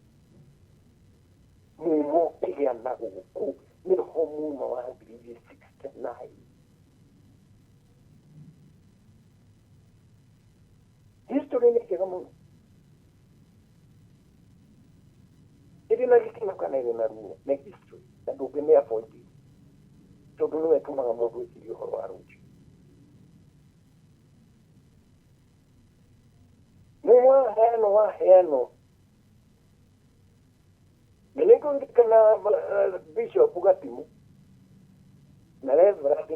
Mumo ũkĩgĩa na gũkũ nĩho muma wambĩrĩirie 69. History nĩ njega mũno, ĩrĩ na gĩkeno kana ĩrĩ na ruo, nĩ history na ndũngĩmĩ avoid tondũ nĩwe ĩtũmaga mũndũ ecirie ũhoro wa rũciũ. Mumo waheanwo waheanwo, na nĩngũririkana Bishop Gatimu na Reverend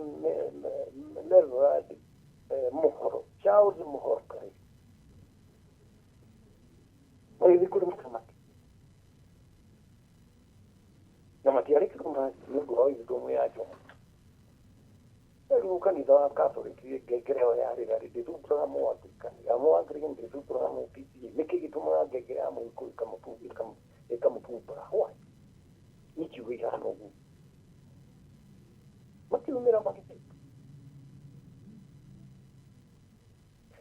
Mũhoro, Charles Mũhoro Karĩ, magĩthiĩ kũrĩ mũthamaki na matiarĩkirwo mathiĩ nĩ ũndũ wa wisdom ya Jomo. Rĩu kanitha wa Catholic ngengere ĩyo yarĩra rĩ, ndĩthumbũraga Mũanglikani, ya Mũanglikani ndĩthumbũraga mũ PCA. Nĩkĩ gĩtũmaga ngengere ya Mũgĩkũyũ ĩkamũthumbũra? Why? Nĩ ciugo ihana ũguo. Makiumĩra magĩthiĩ.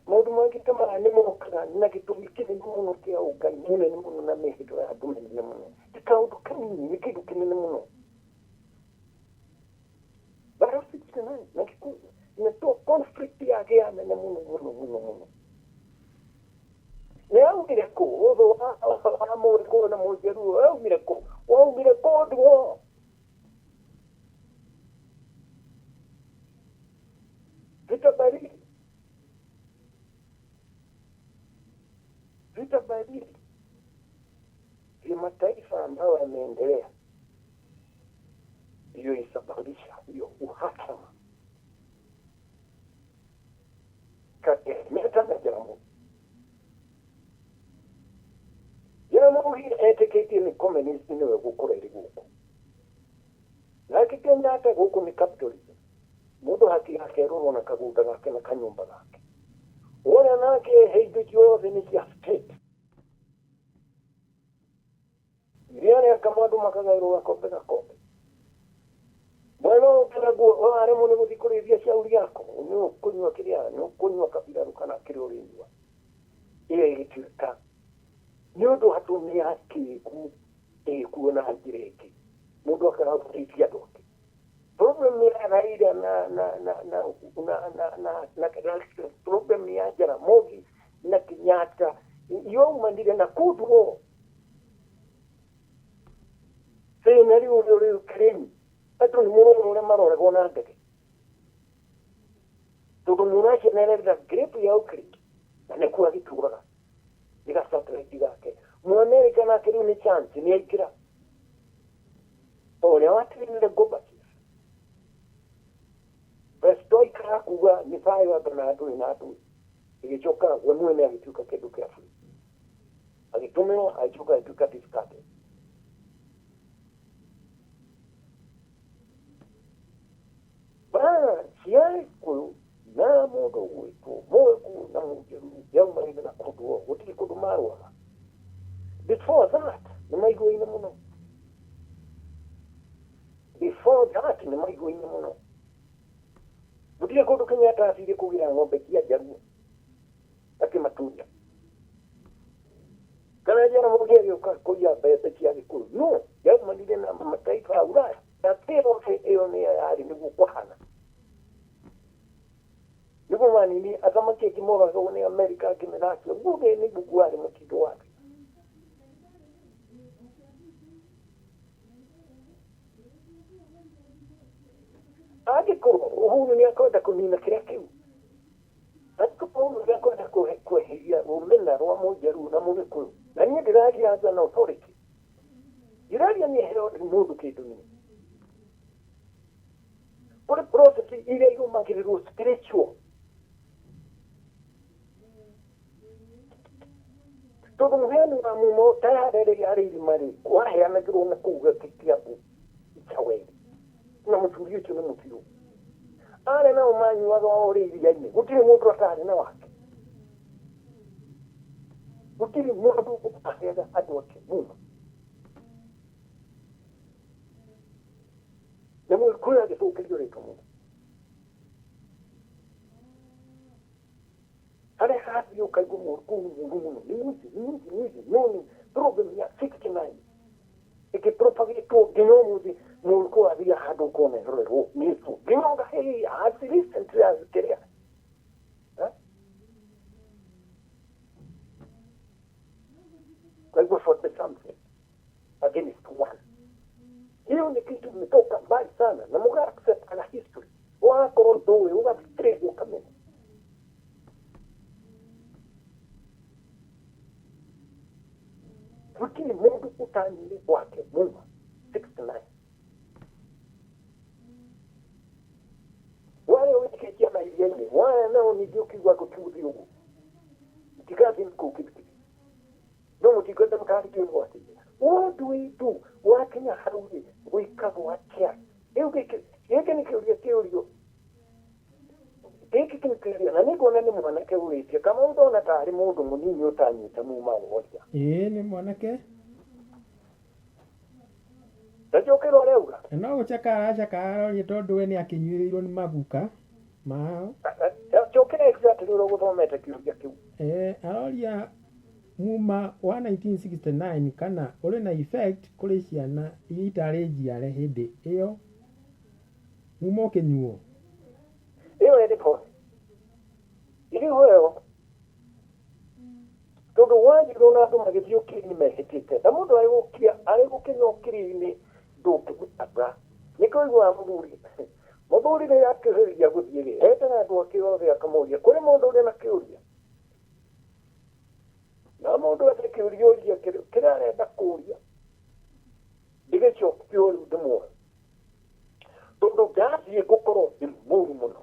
Maũndũ mangĩ ta maya nĩ mokaga na gĩtũmi kĩnene mũno kĩa ũngai mũnene mũno na mĩhĩndo ya andũ mĩnene mũno. Ti kaũndũ kanini, nĩ kĩndũ kĩnene mũno. Bara 69 na Gĩkũyũ na to conflict yagĩa nene mũno mũno mũno mũno. Nĩ yaumire kũ? Ũthũ wa Mũgĩkũyũ na Mũjaluo yaumire kũ? Waumire Cold War. Vita baridi. Vita baridi vya mataifa ambayo yameendelea ndiyo isababisha hiyo uhasama kati ya Kenyatta na Jaramogi. Jaramogi etĩkĩtie nĩ communist nĩwe gũkũra ĩrĩ gũkũ, nake Kenyatta gũkũ nĩ capitalism. Mũndũ haki yake ĩrorwo na kagũnda gake na kanyũmba gake, ũrĩa nake he indo ciothe nĩ cia state. Iria rĩa andũ makagaĩrwo gakombe gakombe. Mwena ũngĩ naguo waremwo nĩ gũthiĩ kũrĩithia cauri yako, nĩ ũkũnyua kĩrĩa, nĩ ũkũnyua kabirarũ kana kĩrĩa ũrĩnyua. Ĩyo ĩgĩtuĩka nĩ ũndũ andũ nĩ akĩgu ĩgĩkuo na njĩra ĩngĩ, mũndũ akaga gũteithia andũ ake. Problem ya Raila na na na na na na na na na problem ya Jaramogi na Kenyatta yaumanire na Cold War. Thĩna rĩu ũrĩa ũrĩ Ukraine, andũ nĩ mũrona ũrĩa maroragwo na ndege, tondũ Mũrussia nĩ arenda grip ya Ukraine na nĩkuo agĩtũraga nĩ ga satellite gake. Mũamerika nake rĩu nĩ chance nĩ aingĩra o ũrĩa watirire Gorbachev. Perestroika kuga nĩ thayũ andũ na ndũĩ na ndũĩ, ĩgĩcoka we mwene agĩtuĩka kĩndũ kĩa bũrũri, agĩtũmĩrwo, agĩcoka agĩtuĩka discarded. Mbara cia Gĩkũyũ na mũndũ ũgwĩtwo Mũgĩkũyũ na Mũnjaruo yaumanire na kũndũ o gũtirĩ kũndũ marũaga. Before that nĩ maiguaine mũno, before that nĩ maiguaine mũno. Gũtirĩ kũndũ Kenyatta athire kũgĩra ng'ombe cia Njaruo akĩmatunya, kana Jaramogi agĩũka kũiya mbembe cia Gĩkũyũ. No yaumanire na mataifa ya Ulaya na thĩ ĩyo nĩyo yarĩ nĩguo kwahana nĩguo manini athamaki angĩ moragwo nĩ Amerika, angĩ nĩ Russia. Guothe nĩguo kwarĩ mũtindo wake. Angĩkorwo Uhuru nĩ akwenda kũnina kĩrĩa kĩu, angĩkorwo Uhuru nĩ akwenda kweheria rũmena rwa Mũnjaruo na Mũgĩkũyũ, na niĩ ndĩraria as an authority, ndĩraria niĩ heo mũndũ kĩndũ niĩ kũrĩ process iria irũmagĩrĩrwo spiritual, tondũ mũheani wa mumo tayarĩ rĩrĩa arĩ irima rĩ waheanagĩrwo na kũu Kĩambu Ichaweri, na mũthuri ũcio nĩ mũtirũ arĩ nao manyuaga o rĩ iria-inĩ. Gũtirĩ mũndũ atarĩ na wake, gũtirĩ mũndũ ũtaheaga andũ ake muma, na Mũgĩkũyũ agĩthũkĩrio rĩtwa mũno harĩa hathiĩ ũkaigua mũrukũ nĩ mũru mũno, nĩ mũici, nĩ mũici, nĩ mũici. No nĩ problem ya 69 ĩkĩpropagĩtwo nginya ũmũthĩ. Mũrukũ athiĩ handũ ũkona ĩrorerwo nĩ tu nginya ũgahe as recently as kĩrĩa. Kwa hivyo 40 something against one, hiyo ni kitu imetoka mbali sana na muga accept na history, wakorwo ndũĩ ũgathikĩrĩria ũkamenya. Gũtirĩ mũndũ ũtanyire gwake muma 69 warĩa wĩtĩkĩtie na iria-inĩ warĩa nao ningĩ ũkĩigua gũkiuthi ũguo itigathiĩ kũu Kibikibi no mũtikwenda mũkarĩkio gwake. What do we do? Wakinya hau rĩ, gwĩkagwo atĩa? Rĩu gĩkĩ nĩ kĩũria kĩũrio, gĩkĩ nĩ kĩũria, na nĩnguona nĩ mwanake ũrĩtie kama ndona tarĩ mũndũ mũnini ũtanyuĩte muma woria. Ĩĩ, nĩ mwanake. Ndacokerwo arauga. Na no gũceka araceka, aroria tondũ we nĩ akĩnyuĩrĩirwo nĩ maguka mao. Cokera exactly ũrĩa ũgũthomete kĩũria kĩu. Aroria muma wa 1969 kana ũrĩ na effect kũrĩ ciana iria itarĩ njiare hĩndĩ ĩyo muma ũkĩnyuo. Ĩyo ĩrĩ ho, ĩrĩ ho ĩyo, tondũ wanjirwo na andũ magĩthiĩ ũkiri-inĩ mehĩtĩte, na mũndũ arĩ arĩ gũkinya ũkiri-inĩ ndũngĩmũtambũra. Nĩkĩo ũiguaga mũthuri rĩrĩa akĩrĩrĩria gũthiĩ rĩ, etaga andũ ake othe akamoria kũrĩ mũndũ ũrĩ na kĩũria, na mũndũ ete kĩũria ũria kĩrĩa arenda kũria ndĩgĩcokio. Rĩu ndĩmuoe tondũ ndathiĩ ngũkorwo ndĩ mũru mũno,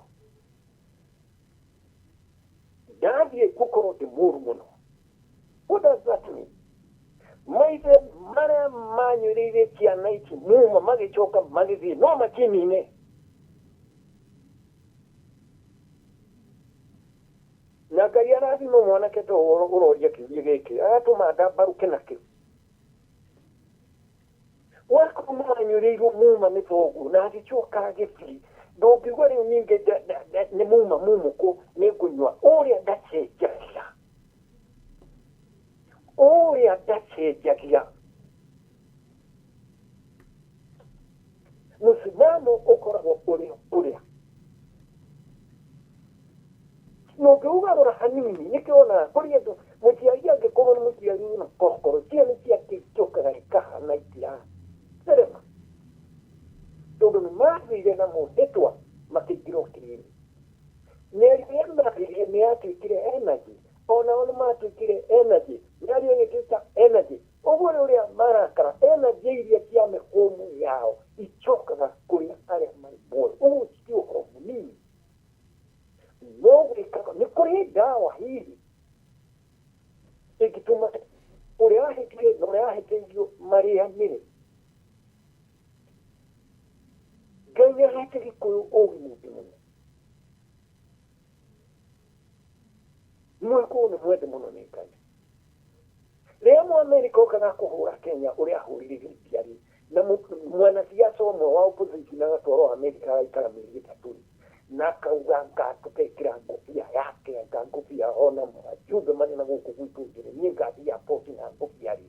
ndathiĩ ngũkorwo ndĩ mũru mũno. What does that mean? Maithe marĩa manyuĩrĩire ciana ici muma magĩcoka magĩthiĩ no makinine na Ngai arathima mwanake to ũroria kĩũria gĩkĩ agatũma ndambarũke nakĩo. Wakorwo manyuĩrĩirwo muma nĩ thoguo na agĩcoka agĩthiĩ, ndũngiuga rĩu ningĩ nĩ muma mumũkũ nĩ ngũnyua. Ũrĩa ndacenjagia, ũrĩa ndacenjagia mũsimamo ũkoragwo ũrĩa ũrĩa na ũngĩũgarũra hanini. Nĩkĩo wonaga kũrĩ andũ mũciari angĩkorwo nĩ mũciari wĩna korokoro, ciana ciake icokaga ikahana itiracerema. Mathire na mũhĩtwa makĩingĩra ũkiri-inĩ. Mĩario ĩrĩa maririe nĩ yatuĩkire energy, onao nĩ matuĩkire energy, mĩario ĩgĩtuĩka energy. Ũguo nĩ ũrĩa marakara, energy iria cia mĩhũmũ yao icokaga kũrĩ arĩa marĩ muoyo. Ũguo ti ũhoro mũnini. No gwĩkaga, nĩ kũrĩ ndawa hihi ĩngĩtũma ũrĩa wahĩtire na ũrĩa wahĩtĩirio marĩanĩre. Ngai nĩ ahete Gĩkũyũ ũgĩ mũingĩ mũno. Mũgĩkũyũ nĩ mwende mũno nĩ Ngai. Rĩrĩa Mũamerika okaga kũhũra Kenya ũrĩa ahũrire Libya rĩ, na mwanasiasa ũmwe wa opposition agatwarwo Amerika agaikara mĩeri 3 rĩ, na akauga anga tũkekĩra ngũbia yake, anga ngũbia ona majumbe marĩ na gũkũ gwitũ njĩrĩ, niĩ ngathiĩ airport na ngũbia rĩ,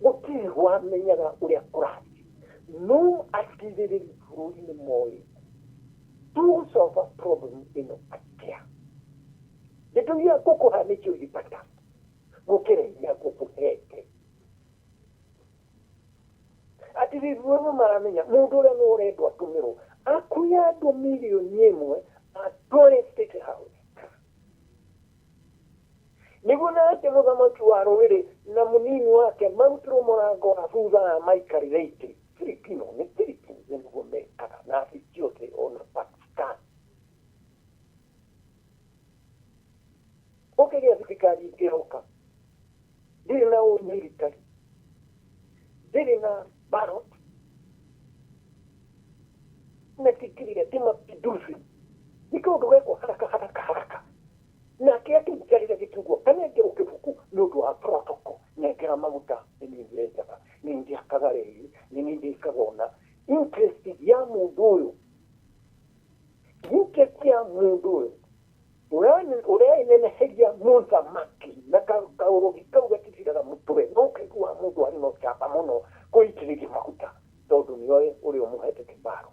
gũtirĩ wamenyaga ũrĩa kũrathiĩ. No atirĩrĩri bũrũri nĩ moĩ tũgũsolve problem ĩno atĩa. Ndeto iria ngũkũha nĩcio irĩ bata gũkĩra iria ngũkũhete. Atirĩrĩri bũrũri nĩ maramenya mũndũ ũrĩa nĩ ũrendwo atũmĩrwo akuue andũ 1 million atware State House. Nĩguo nake mũthamaki wa rũrĩrĩ na mũnini wake marutirwo mũrango wa thutha na maikarĩre itĩ. Filipino nĩ Philippines nĩguo mekaga na thĩ ciothe ona Pakistan. Ũkĩgĩa thirikari ĩngĩroka ndĩrĩ na military, ndĩrĩ na ballot, metikirire ti mapinduzi, nĩ kaũndũ gekwo haraka haraka haraka. Nake akĩnjarĩra gĩkiugo kanengerwo kĩbuku nĩ ũndũ wa protocol, nengera maguta, nĩ niĩ ndĩrenjaga, nĩ niĩ ndĩakaga reri, nĩ niĩ ndĩkaga ũna. Interest ya mũndũ ũyũ, interest ya mũndũ ũyũ ũreneneheria mũthamaki na kaũrũgi kau gatithiraga mũtwe, no kaigua mũndũ arĩ na ũcamba mũno kũitĩrĩria maguta tondũ nĩoĩ ũrĩa ũmũhete kĩbaro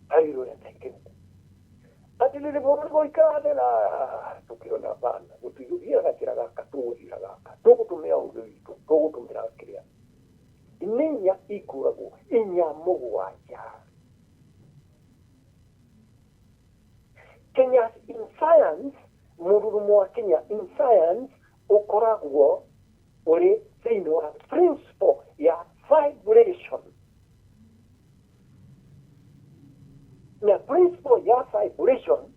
harĩ ũrĩa tekĩte atĩrĩrĩ bũrũri gũikara thĩ na tũkĩona bana gũtigũthiaga gacĩra gaka, tũgũthiĩra gaka, tũgũtũmĩra ũgĩ witũ, tũgũtũmĩra kĩrĩa nĩ inya ikũragwo inya mũgwanja. Kenya in science, mũrurumo wa Kenya in science ũkoragwo ũrĩ thĩinĩ wa principle ya vibration, na principle ya vibration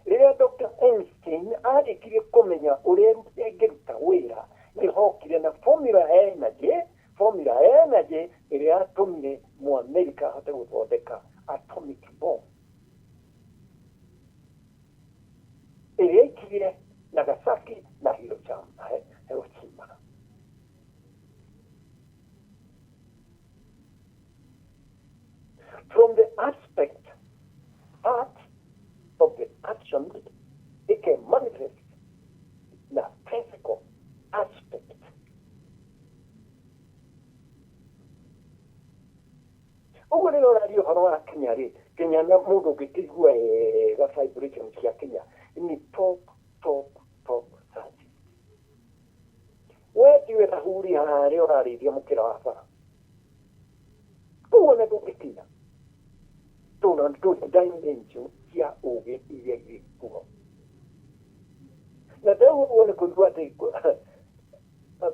rĩrĩa Dr. Einstein arĩkirie kũmenya ũrĩa ĩngĩruta wĩra, nĩ hokire na formula ya energy, formula ya energy ĩrĩa yatũmire Mũamerika ahote gũthondeka atomic bomb ĩrĩa aikirie Nagasaki na Hiroshima. From the aspect part of the action, it can manifest na physical aspect. Ũguo rĩrĩa ũraria ũhoro wa Kenya rĩ, Kenya na mũndũ ũngĩkĩigua wega vibration cia Kenya nĩ top top top scientist. We tiwe rahuri harĩa ũrarĩithia mũkĩra wa bara, ũguo na ndũngĩkinya tondũ tũ dimension cia ũgĩ iria irĩ kuo. Na ndauga ũguo nĩ kũigua atĩ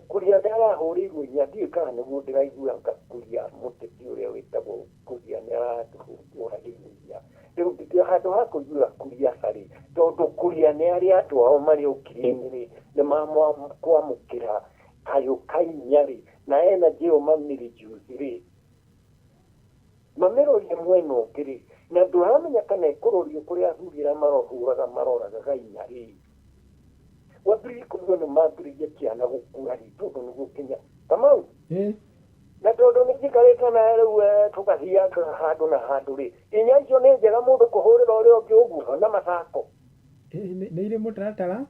Kuria nĩ arahũrĩirwo inya, ndiũĩ kana nĩguo ndĩraigua anga Kuria mũteti ũrĩa wĩtagwo Kuria nĩ aratũhũragĩirwo inya. Rĩu handũ ha kũiguĩra Kuria tha-rĩ, tondũ Kuria nĩ arĩ andũ ao marĩ ũkiri-inĩ rĩ, nĩ makwamũkĩra kayũ ka inya rĩ, na energy ĩyo mamĩreduce rĩ, mamĩrorie mwena ũngĩ rĩ, na ndũramenya kana ĩkũrorio kũrĩa athuri arĩa marahũraga maroragaga inya rĩ. Wambĩrĩrie kũigua nĩ mambĩrĩria kĩana gũkua rĩ, tondũ nĩguo Kenya Kamau na tondũ nĩ njikarĩte nawe rĩu tũgathianga handũ na handũ rĩ, inya icio nĩ njega mũndũ kũhũrĩra ũrĩa ũngĩ ũguo na mathako. Nĩ irĩ mũtaratara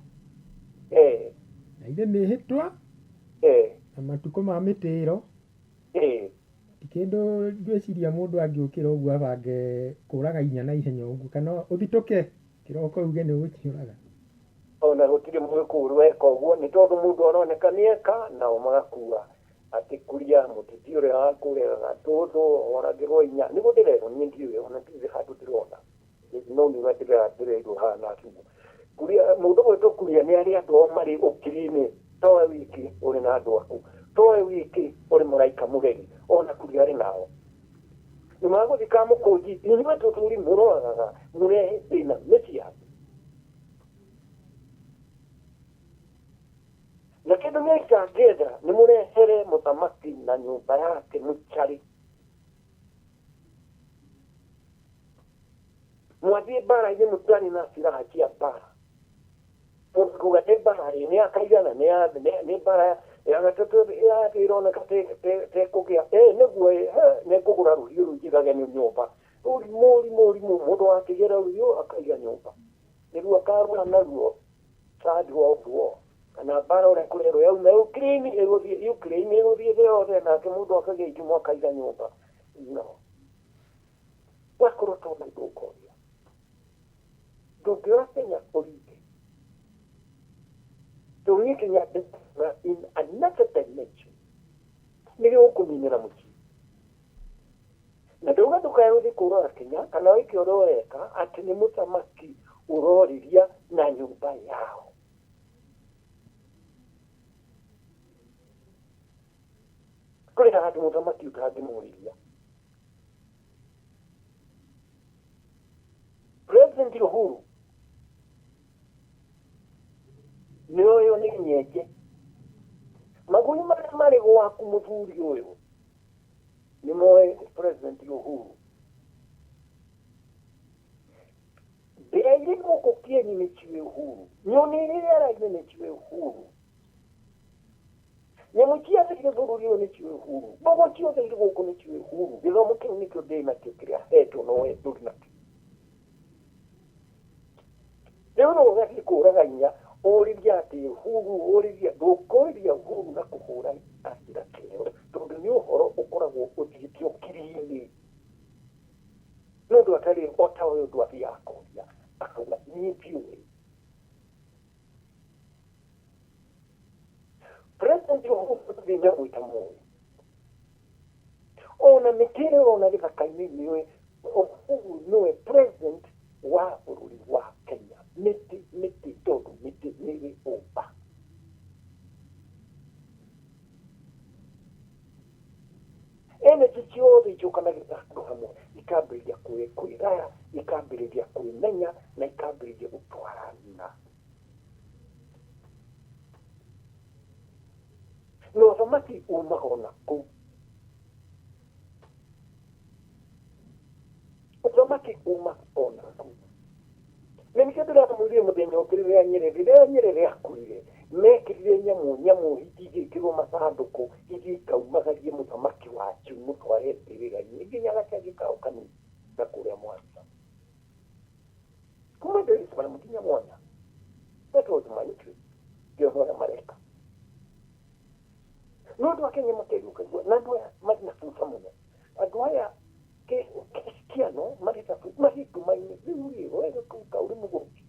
na irĩ mĩhĩtwa na matukũ ma mĩtĩro. Ti kĩndũ ngwĩciria mũndũ angĩũkĩra ũguo abange kũraga inya na ihenya ũguo, kana ũthitũke kĩroko uge nĩ ũgũciũraga. Ona gũtirĩ mũgĩkũyũ weka ũguo, nĩ tondũ mũndũ aroneka nĩ eka nao magakua. Atĩ Kuria mũteti ũrĩa wa kũrĩa Gatũndũ oragĩrwo inya nĩguo ndĩrerwo niĩ ndiũĩ ona ndirĩ handũ ndĩrona no nĩ ũrĩa ndĩrerwo haha na thimũ. Kuria mũndũ gwĩtwo Kuria nĩ arĩ andũ ao marĩ ũkiri-inĩ towe wiki ũrĩ na andũ aku towe wiki ũrĩ mũraika mũreri ona Kuria arĩ nao nĩ magũthiĩ Kamũkũnji inyuĩ tũturi mũroragaga mũrehe thĩna mĩciĩ yaku na kĩndũ gĩkangĩenda nĩ mũrehere mũthamaki na nyũmba yake mũcarĩ mwathiĩ mbara-inĩ mũtarĩ na silaha cia mbara mũndũ kuga nĩ mbara ĩ nĩ akaigana nĩ mbara ya gatatũ ĩroneka tekũgĩa ĩ nĩguo nĩ ngũgũra rũhiũ rũu njigage nyũmba ũrimũ ũrimũ ũrimũ mũndũ akĩgĩra rũhiũ akaiga nyũmba nĩruo akarũa naruo third world war kana mbara ũrĩa kũrerwo yauma Ukraine ĩgũthiĩ Ukraine ĩgũthiĩ thĩ yothe nake mũndũ akagĩa itimũ akaiga nyũmba no wakorwo tona ndũkoria ndũngĩora Kenya ũringe ndũngĩe Kenya in another dimension nĩ gĩgũkũninĩra mũciĩ na ndauga ndũkae gũthiĩ kũrora Kenya kana wĩke ũrĩa ũreka atĩ nĩ mũthamaki ũrorĩria na nyũmba yao. Kũrĩ handũ mũthamaki ũtangĩmũrĩria. President Uhuru nĩ ũyũ nĩ nyenje magui marĩa marĩ gwaku mũthuri ũyũ nĩ moĩ President Uhuru. Mbĩa irĩ gũkũ kĩeni nĩ ciũĩ Uhuru, nyoni irĩ rĩera-inĩ nĩ ciũĩ Uhuru, nyamũ ciothe irĩ bũrũri ũyũ nĩ ciũĩ Uhuru, mbogo ciothe irĩ gũkũ nĩ ciũĩ Uhuru. Gĩthomo kĩu nĩkĩo ndĩ nakĩo kĩrĩa hetwo no we ndũrĩ nakĩo. Rĩu no ũgathiĩ kũraga inya ũrĩrie atĩ Uhuru ũrĩrie ndũkũrĩria Uhuru na kũhũra na njĩra kĩo tondũ nĩ ũhoro ũkoragwo ũthiĩte ũkiri-inĩ. No ũndũ atarĩ o ta ũyũ ũndũ athiaga akoria akauga niĩ ndiũĩ. President Uhuru ndĩ nyamũ itamoĩ ona mĩtĩ ĩrĩa ũrona gĩthaka-inĩ nĩũĩ Uhuru nĩwe president wa bũrũri wa Kenya. Mĩtĩ mĩtĩ tondũ mĩtĩ nĩ ũmba. Energy ciothe icũkanagĩrĩra handũ hamwe ikambĩrĩria kwĩgaya ikambĩrĩria kwĩmenya na ikambĩrĩria gũtwarana. Na ũthamaki umaga ona kũu. Ũthamaki umaga ona kũu. Na nĩkĩo ndĩramwĩrire mũthenya ũngĩ rĩrĩa Nyerere akuire mekĩrire nyamũ hiti igĩkĩrwo mathandũkũ ithiĩ ikaumagarie mũthamaki wanyu mũtware mbĩrĩra-inĩ nginya gacagi kao kanini na kũrĩa Mwanza. Kuma Dar es Salaam nginya Mwanza. That was my interest. Ngĩona ũrĩa mareka. No andũ a Kenya makerũkaigua na andũ aya marĩ na buta mũno. Andũ aya Kristiano marĩ marĩ nduma-inĩ rĩu rĩ we ka ũrĩ mũgũrũki.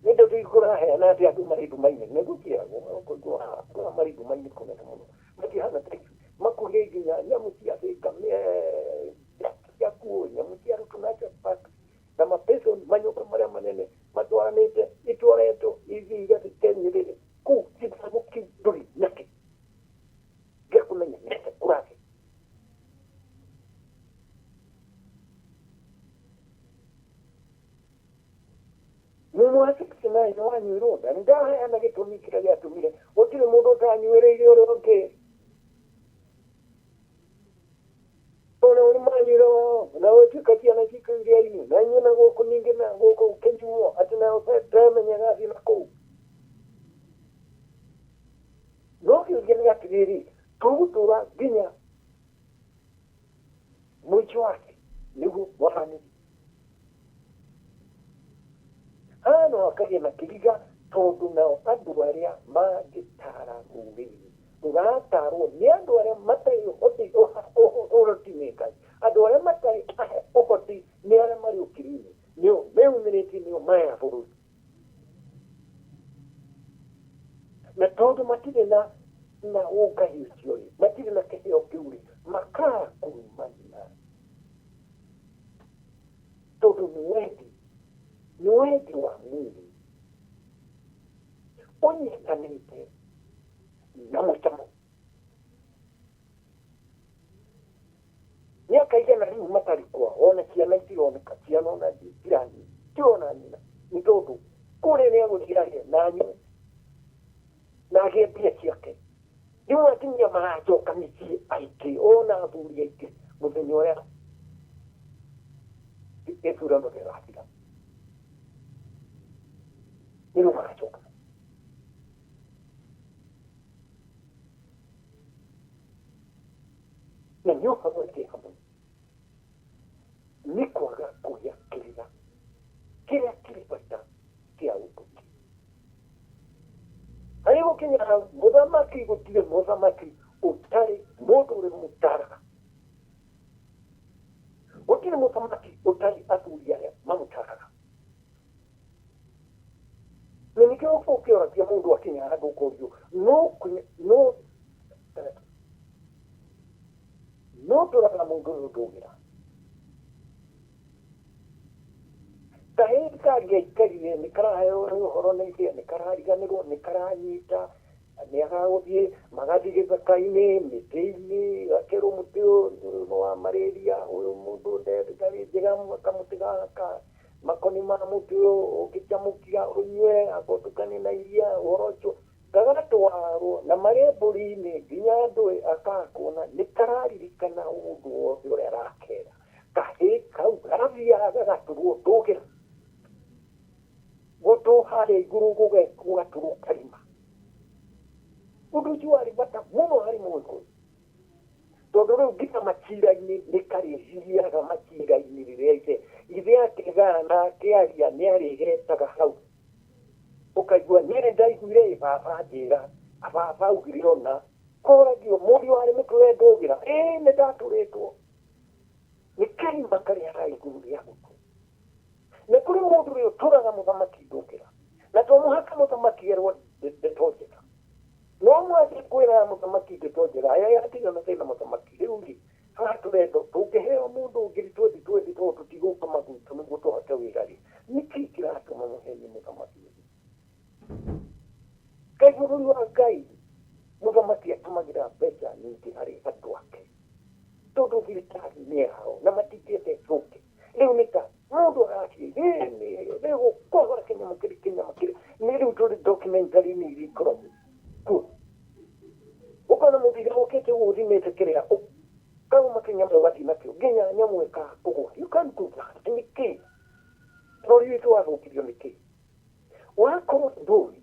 Nĩ ndeto ikũraheana atĩ andũ marĩ nduma-inĩ nĩguo kĩragwo kũigua andũ aya marĩ nduma-inĩ kũnene mũno matihana ta ithuĩ makuhĩ nginya nyamũ cia thĩ ngamĩra ciakuo nyamũ cia Ruto National Park na mapeson manyũmba marĩa manene matwaranĩte itwaretwo ithiĩ igathiĩ Nyerere kũu gĩthomo kĩu ndũrĩ nakĩo gĩa kũmenya nĩatĩa kũrathiĩ. Mumu wa 69 wanyuirwo nda ndaheana gĩtũmi kĩrĩa gĩatũmire gũtirĩ mũndũ ũtanyuĩrĩire ũrĩa ũngĩ ona ũrĩ manyuire na ũtuĩka ciana cikũ iria-inĩ na inyuĩ na gũkũ ningĩ na gũkũ ũkĩnyuo atĩ nayo ndamenyaga athiĩ na kũu. No kĩũria nĩ atĩrĩrĩ tũgũtũra nginya mũico wake nĩguo mwaranĩrie. Haha no hakagĩa na kĩriga tondũ nao andũ arĩa mangĩtara rũrĩrĩ rũratarwo nĩ andũ arĩa matarĩ ũhoti ũhoti nĩ Ngai andũ arĩa matarĩ ahe ũhoti nĩ arĩa marĩ ũkiri-inĩ nĩo meyumĩrĩtie nĩo maya bũrũri na tondũ matirĩ na na ũngai ũcio rĩ, matirĩ na kĩheo kĩu rĩ, makakurumana tondũ nĩ wendi wa mwĩrĩ ũnyitanĩte na mũcamo. Mĩaka igana rĩu matarĩ kwao, ona ciana itironeka, ciana ona tirona nyina, nĩ tondũ kũrĩa nĩ agũthiĩ arĩe na anyue na agĩe mbia ciake. Rĩu atumia maracoka mĩciĩ aingĩ, ona athuri aingĩ, mũthenya ũrĩa gĩthurano gĩgathira nĩrĩo magacoka. Na nĩ ũhoro kĩeha mũno nĩ kwaga kũgĩa kĩrĩra kĩrĩa kĩrĩ bata kĩa ũtũki harĩ gũkinya hau. Mũthamaki, gũtirĩ mũthamaki ũtarĩ mũndũ ũrĩ mũtaraga, gũtirĩ mũthamaki ũtarĩ athuri arĩa mamũtaraga. Na nĩkĩo ũkĩoragia mũndũ akinya handũ ũkorio no tũraga mũndũ ũyũ ndũgĩra kahĩĩ kangĩaikarire nĩ karaheo ũhoro na ithe, nĩ karariganĩrwo, nĩ karanyita, nĩ agagũthiĩ magathiĩ gĩthaka-inĩ, mĩtĩ-inĩ, gakerwo mũtĩ ũyũ nĩ wa malaria, ũyũ mũndũ ndarĩ njega, kamũtĩ gaka makoni ma mũtĩ ũyũ ũngĩcamũkia ũnyue akotukanie na iria, ũhoro ũcio gagatwarwo na marĩ mbũri-inĩ nginya ndũĩ akakuona nĩ kararirikana ũndũ wothe ũrĩa arakera. Kahĩĩ kau garathiaga gagatũrwo ndũgĩra gũtũ harĩa igũrũ, gũgatũrwo karima. Ũndũ ũcio warĩ bata mũno harĩ Mũgĩkũyũ, tondũ rĩu nginya macira-inĩ nĩ karĩthiaga macira-inĩ rĩrĩa ithe akĩgana na akĩaria nĩ arĩgetaga hau, ũkaigua niĩ nĩ ndaiguire ĩ baba njĩra, baba augire ona koragio mũriũ warĩ mũtũre ndũgĩra, ĩĩ nĩ ndatũrĩtwo nĩ karima karĩ haha igũrũ rĩa gũtũ. Na kũrĩ mũndũ ũrĩa ũtũraga mũthamaki ndũgĩra, na to mũhaka mũthamaki erwo ndeto njega, no mwathiĩ kwĩra mũthamaki ndeto njega, aya yatigana na thĩna mũthamaki. Rĩu rĩ, haha tũrenda tũngĩheo mũndũ ũngĩ 2020 tondũ tũtigũka magwitũ nĩguo tũhote wĩra rĩ, nĩkĩ kĩratũma mũhenie mũthamaki ũyũ? Ngai, bũrũri wa Ngai, mũthamaki atũmagĩra mbeca nyingĩ harĩ andũ ake tondũ thirikari nĩ yao na matingĩenda ĩthũke. Rĩu nĩ ta mũndũ arathiĩ gũkogora kĩnyamũ kĩrĩ kĩnyamũ kĩrĩ nĩ rĩu tũrĩ documentary-inĩ iria ikoragwo kuo, ũkona mũthire ũkĩte ũguo ũthimĩte kĩrĩa kauma kĩnyamũ ũgathiĩ nakĩo nginya nyamũ ĩkakũgwa. You can't do that. Nĩkĩ bũrũri witũ wathũkirio? Nĩkĩ wakorwo ndũĩ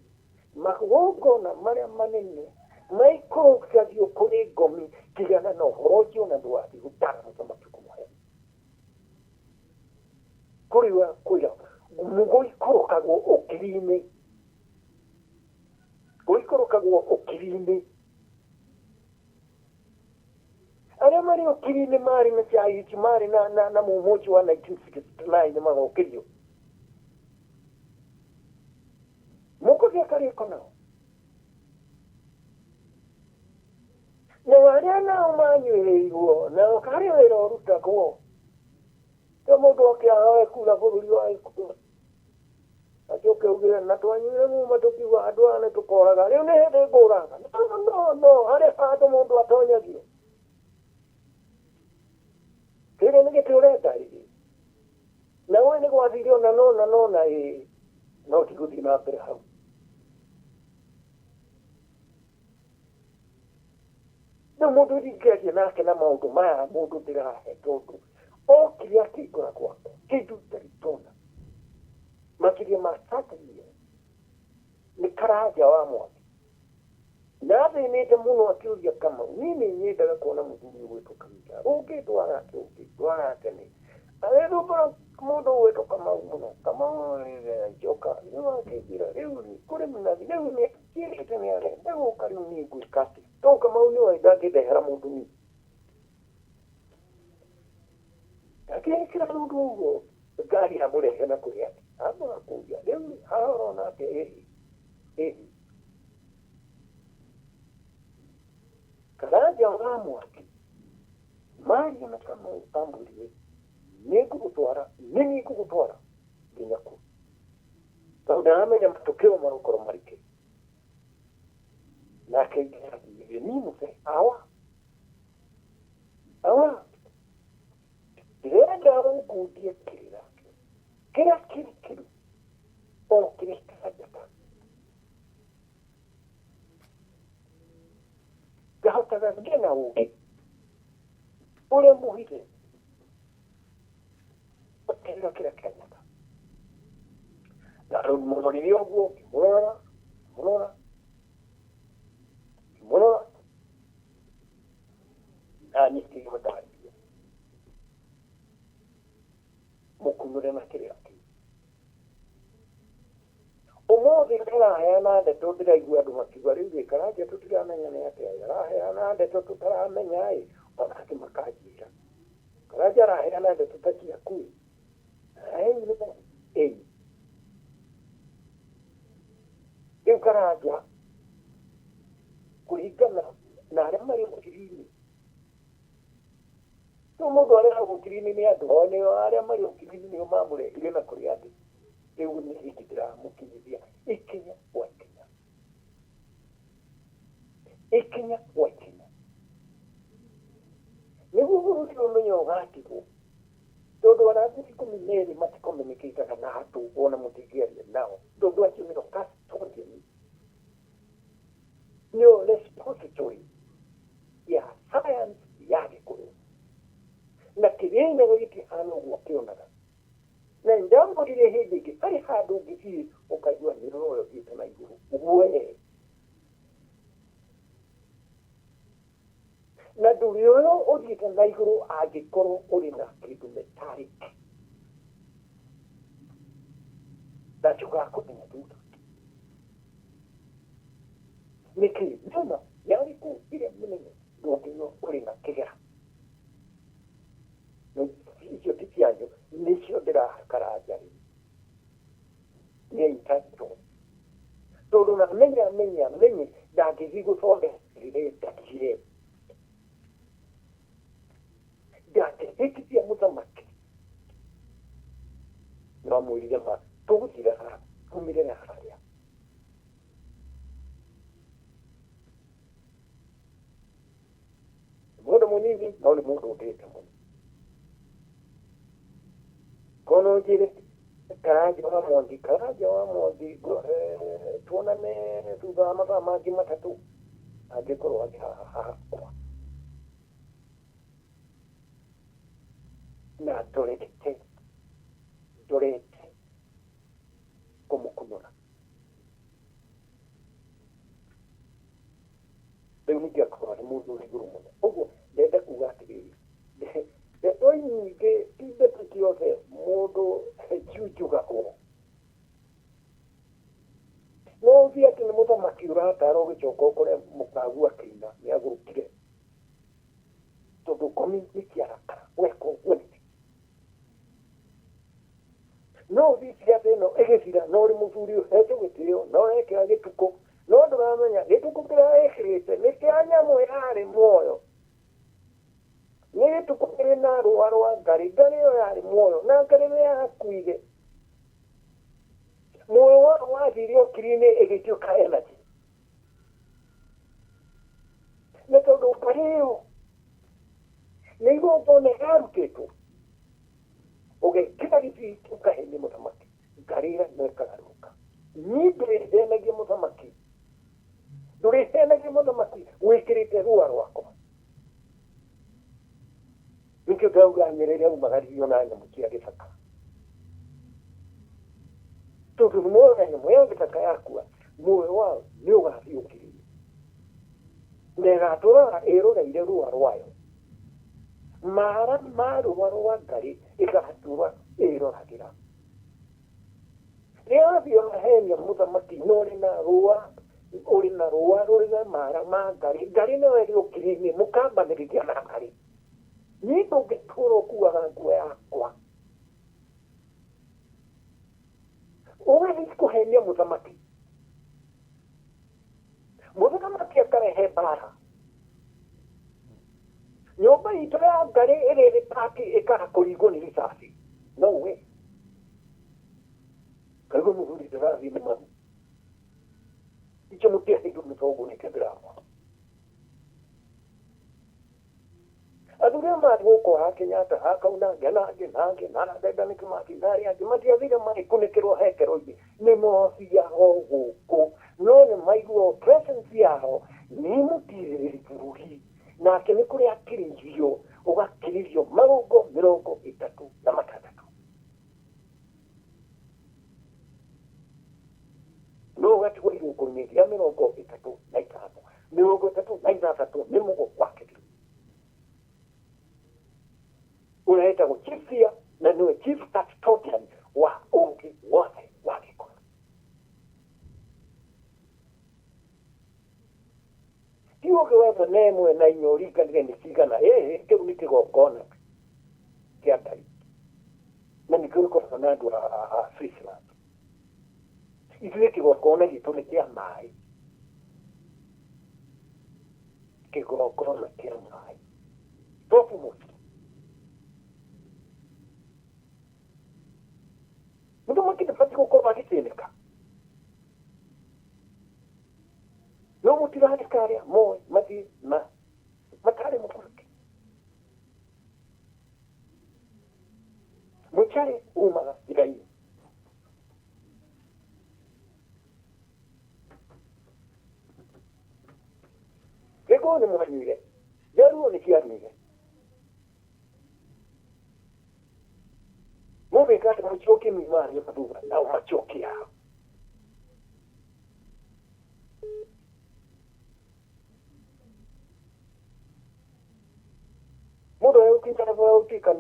magongona marĩa manene maikũrũkagio kũrĩ ngomi? Tigana na ũhoro ũcio na ndũgathiĩ gũtara mũthamaki kũmũhe kũrĩ wa kwĩra gũikũrũkagwo ũkiri-inĩ, gũikũrũkagwo ũkiri-inĩ. Arĩa marĩ ũkiri-inĩ marĩ na cai ici marĩ na mumo ũcio wa 1969 magokĩrio mũkũgĩa karĩko nao, nao arĩa nao manyuĩrĩirwo nao harĩ wĩra ũrutagwo to mũndũ oke ahoe kura bũrũri wa Gĩkũyũ acoke ugire na twanyuire muma tũkiuga andũ aya nĩ tũkoraga, rĩu nĩ hĩndĩ ngũraga. No, no, no, harĩ handũ mũndũ atonyagio kĩrĩa nĩ gĩtĩ ũrenda ĩĩ na we nĩ gwathire ona nona nona ĩĩ no ti gũthiĩ na mbere hau. Rĩu mũndũ ndingĩaria nake na maũndũ maya mũndũ ndĩrahe tondũ okire akĩingũra gwakwa kĩndũ itarĩ ndona makĩria ma 30 years nĩ Karanja wa Mwangi na athĩnĩte mũno akĩũria Kamau, niĩ nĩ nyendaga kuona mũthuri ũgwĩtwo Kaminda, ũngĩndwara atĩ ũngĩndwara atĩ nĩ agĩthumbũra mũndũ ũgwĩtwo Kamau mũno. Kamau njoka rĩu akĩnjĩra rĩu kũrĩ mũnathi rĩu nĩ akĩrĩte nĩ arenda gũka, rĩu niĩ ngwĩka atĩa tondũ Kamau nĩwe ndangĩndehera mũndũ niĩ ndangĩkĩra mũndũ ũguo ngari amũrehe na kũrĩ atĩ amba kũria rĩu haha ũrona atĩ ĩhĩ ĩhĩ. Mwangi maria na Kamau amwĩrire nĩngũgũtwara nĩ niĩ ngũgũtwara nginya kũ tondũ ndaramenya matokeo marũkorwo marĩkĩ nake nginya niĩ mũbe awa awa ndĩrenda ũngundie kĩrĩra kĩrĩa kĩrikĩru o kĩrĩa kĩa njata ngahotaga ngĩe na ũũgĩ ũrĩa mũhithe kĩrĩra kĩrĩa kĩa njata na mũrorire ũguo ngĩmũrora ngĩmũrora ngĩmũrora na niĩ ngĩigua ndarĩria mũkunũre na kĩrĩra kĩu ũmũthĩ ndĩraheana ndeto ndĩraigua andũ makiuga rĩu rĩ Karanja tũtiramenya nĩ atĩa araheana ndeto tũtaramenya ĩ ona angĩ makanjĩra Karanja araheana ndeto ta ciaku ĩ ĩ rĩu Karanja kũringana na arĩa marĩ ũkiri-inĩ rĩu mũndũ arĩa ũkiri-inĩ nĩ andũ o nĩo arĩa marĩ ũkiri-inĩ nĩo mamũrehire na kũrĩ andũ rĩu nĩ hĩndĩ ndĩramũkinyithia ikinya gwa ikinya ikinya gwa ikinya nĩguo bũrũri ũmenye ũgatigwo tondũ arathi ikũmi na erĩ matikomunicataga na andũ ona mũtingĩaria nao tondũ acio nĩo custodian nĩo repository ya science ya Gĩkũyũ na Kĩrĩnyaga gĩtihana ũguo kĩonaga na ndamũrire hĩndĩ ĩngĩ harĩ handũ ũngĩthiĩ ũkaigua nĩ roho ũthiĩte na igũrũ we na ndũrĩ ũyũ ũthiĩte na igũrũ angĩkorwo ũrĩ na kĩndũ metallic ndacokaga kũmenya thutha nĩkĩ nyuma yarĩ kũu ĩrĩa mĩnene ndũngĩnyua ũrĩ na kĩgera icio ti cianyu nĩcio ndĩrakaranja rĩu nĩ entitled tondũ na menye amenye amenye ndangĩthiĩ gũthondeka rĩrĩa ndangĩhĩtithia mũthamaki no amwĩrire ma tũgũthira haha tumĩrĩre harĩa mũndũ mũnini no nĩ mũndũ ũndĩte mũno kono njĩre Karanja wa Mwangi Karanja wa Mwangi tuonane thutha wa mathaa mangĩ matatũ angĩkorwo angĩ haha hakwa na ndorete ndorete kũmũkunũra rĩu ningĩ akorwo arĩ mũndũ ũrĩ igũrũ mũno ũguo ndenda kuga atĩrĩrĩ ndeto nyingĩ ti ndeto ciothe mũndũ ciunjugagwo no ũthiĩ atĩ nĩ mũthamaki ũratara ũgĩcoka ũkore mũkagu akĩina nĩ agũrũkire tondũ ngomi nĩ ciarakara weka ũguo nĩkĩ no ũthiĩ ciatha ĩno ĩgĩthira no ũrĩ mũthuri ũhetwo gĩtĩo no ũrekĩra gĩtukũ no ndũramenya gĩtukũ kĩrĩa wĩkĩrĩte nĩ kĩa nyamũ yarĩ muoyo nĩ gĩtukũ kĩrĩ na rũa rwa ngarĩ ngarĩ ĩyo yarĩ muoyo na ngarĩ ĩyo yakuire muoyo wayo wathire ũkiri-inĩ ĩgĩtuĩka energy nĩ tondũ ngarĩ ĩyo nĩ igongona yarutĩtwo ũgekĩra gĩthii ũkahenia mũthamaki ngarĩ ĩrĩa no ĩkagarũrũka niĩ ndũrĩhenagia mũthamaki ndũrĩhenagia mũthamaki wĩkĩrĩte rũa rwakwa nĩkĩo ndauga Nyerere aumagaririo na nyamũ cia gĩthaka tondũ nĩmona nyamũ ya gĩthaka yakua muoyo wao nĩ ũgathiĩ ũkiri-inĩ na ĩgatũraga ĩroreire rũa rwayo mara ma rũa rwa ngarĩ ĩgatũra ĩroragĩra rĩrĩa wathiĩ wahenia mũthamaki na ũrĩ na rũa ũrĩ na rũa rũrĩ na mara ma ngarĩ ngarĩ nayo ĩrĩ ũkiri-inĩ mũkambanĩrĩria na ngarĩ niĩ ndũngĩtũra ũkuaga nguo yakwa ũgathiĩ kũhenia mũthamaki mũthamaki akarehe mbara Nyũmba itũ ya ngarĩ ĩrĩa ĩrĩ paki ĩkaga kũringwo nĩ ricaci. No way. Kaigua mũthuri ndĩrathiĩ nĩ maru. Icio mũtiaheirwo nĩ thoguo nĩkĩo ndĩrakwa. Athuri aya marĩ gũkũ a Kenyatta, a Koinange na angĩ na angĩ na Dedan Kĩmathi na arĩa angĩ matiathire magĩkunĩkĩrwo hekero-inĩ, nĩ mothiaga o gũkũ no nĩ maiguaga presence yao nĩ mũtirĩrĩri bũrũri nake nĩ kũrĩ akĩrĩirio ũgakĩrĩrio marũngo 36. No ũgatigwo irũngo-inĩ rĩa 35, 36 nĩ mũgo wake biũ. Ũrĩa wĩtagwo Chief Seer na nĩwe Chief Custodian wa ũũgĩ wothe wa Gĩkũyũ. Ti ũũgĩ wa ĩmwe na ĩmwe na inya ũringanire nĩ cigana, ĩhĩ, kĩu nĩ kĩgongona kĩa Ngai na nĩkĩo gĩkoragwo na andũ a Switzerland. Ithuĩ kĩgongona gitũ nĩ kĩa maĩ, kĩgongona kĩa maĩ. Topmost. Mũthamaki ndabatiĩ gũkorwo agĩthĩnĩka. No mũtirareka arĩa moĩ mathiĩ na matarĩ mũthamaki. Mũcarĩ umaga njĩra-inĩ. Gĩkũyũ nĩ mwanyuire, Njaruo nĩ cianyuire. Mũgĩka atĩ mũcokie mĩmario na thutha nao macokie yao. Mũndũ ũrĩa ũkĩte na ũtuĩka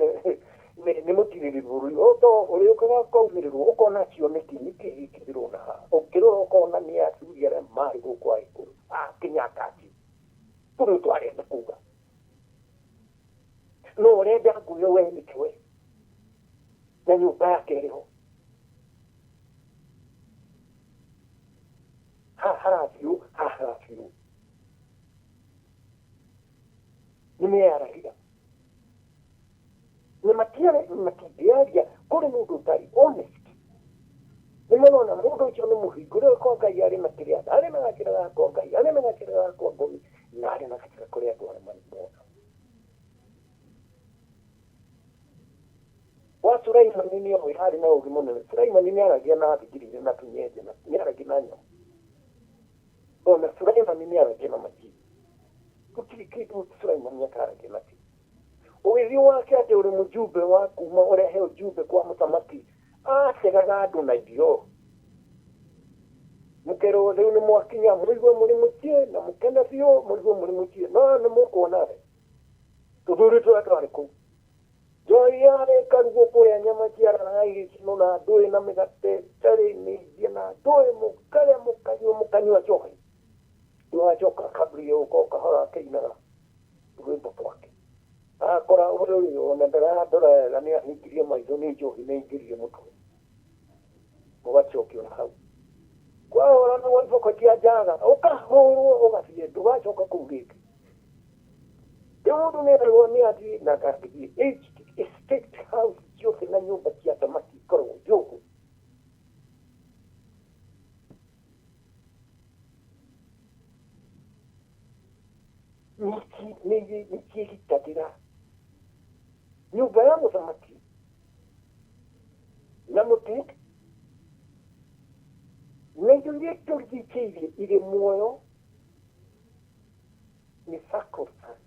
nĩ mũtirĩrĩri bũrũri to ũrĩũkaga ũkaumĩrĩrwo ũkona cioneki nĩkĩ gĩkĩ ndĩrona haha ũkĩrora ũkona nĩ athuri arĩa marĩ gũkũ Agĩkũyũ a Kenyatta acio tũrĩ twarenda kuga no ũrenda nguyo we nĩkĩ we na nyũmba yake ĩrĩ ho haha harathiũ haha harathiũ nĩ meyaragia na matiara matingĩaria kũrĩ mũndũ ũtarĩ honest nĩ marona mũndũ ũcio nĩ mũhingũre kwa Ngai arĩ na kĩrĩa arĩ na gacĩra ga kwa Ngai arĩ na gacĩra ga kwa ngomi na arĩ na gacĩra kũrĩ andũ arĩa marĩ mona wa Sulaimani nĩ oĩ arĩ na ũũgĩ mũnene Sulaimani nĩ aragia na thigiriri na tũnyenje na nĩ aragia na nyamũ ona Sulaimani nĩ aragia na majini gũtirĩ kĩndũ Sulaimani ataragia nakĩo ũgĩthiĩ wake atĩ ũrĩ mũjumbe wa kuma ũrehe ũjumbe kwa mũthamaki acegaga andũ na irio mũkerwo rĩu nĩ mwakinya mũigue mũrĩ mũciĩ na mũkene biũ mũigue mũrĩ mũciĩ no nĩ mũkuona we tũthuri tũrĩa twarĩ kũu njohi yarĩ ĩkarugwo kũrĩa nyama ciararaga igĩcinwo na ndũĩ na mĩgate ĩtarĩ mĩimbie na ndũĩ mũkarĩa mũkanyua mũkanyua njohi ũgacoka akambĩrĩria gũka o kahora akĩinaga rwĩmbo twake akora ũyũ rĩ ona ndarandora wega nĩ ahingirie maitho nĩ njohi nĩ aingĩrire mũtwe ũgacokio na hau kwahũra na iboko cia njaga ũkahũrwo ũgathiĩ ndũgacoka kũu rĩngĩ rĩu mũndũ nĩ erwo nĩ athiĩ na ndangĩthiĩ state house ciothe na nyũmba cia thamaki ikoragwo njũgũ nĩciĩgitagĩra nyũmba ya mũthamaki na mũtĩ na indo iria itũrigicĩirie irĩ muoyo nĩ sacrosanct.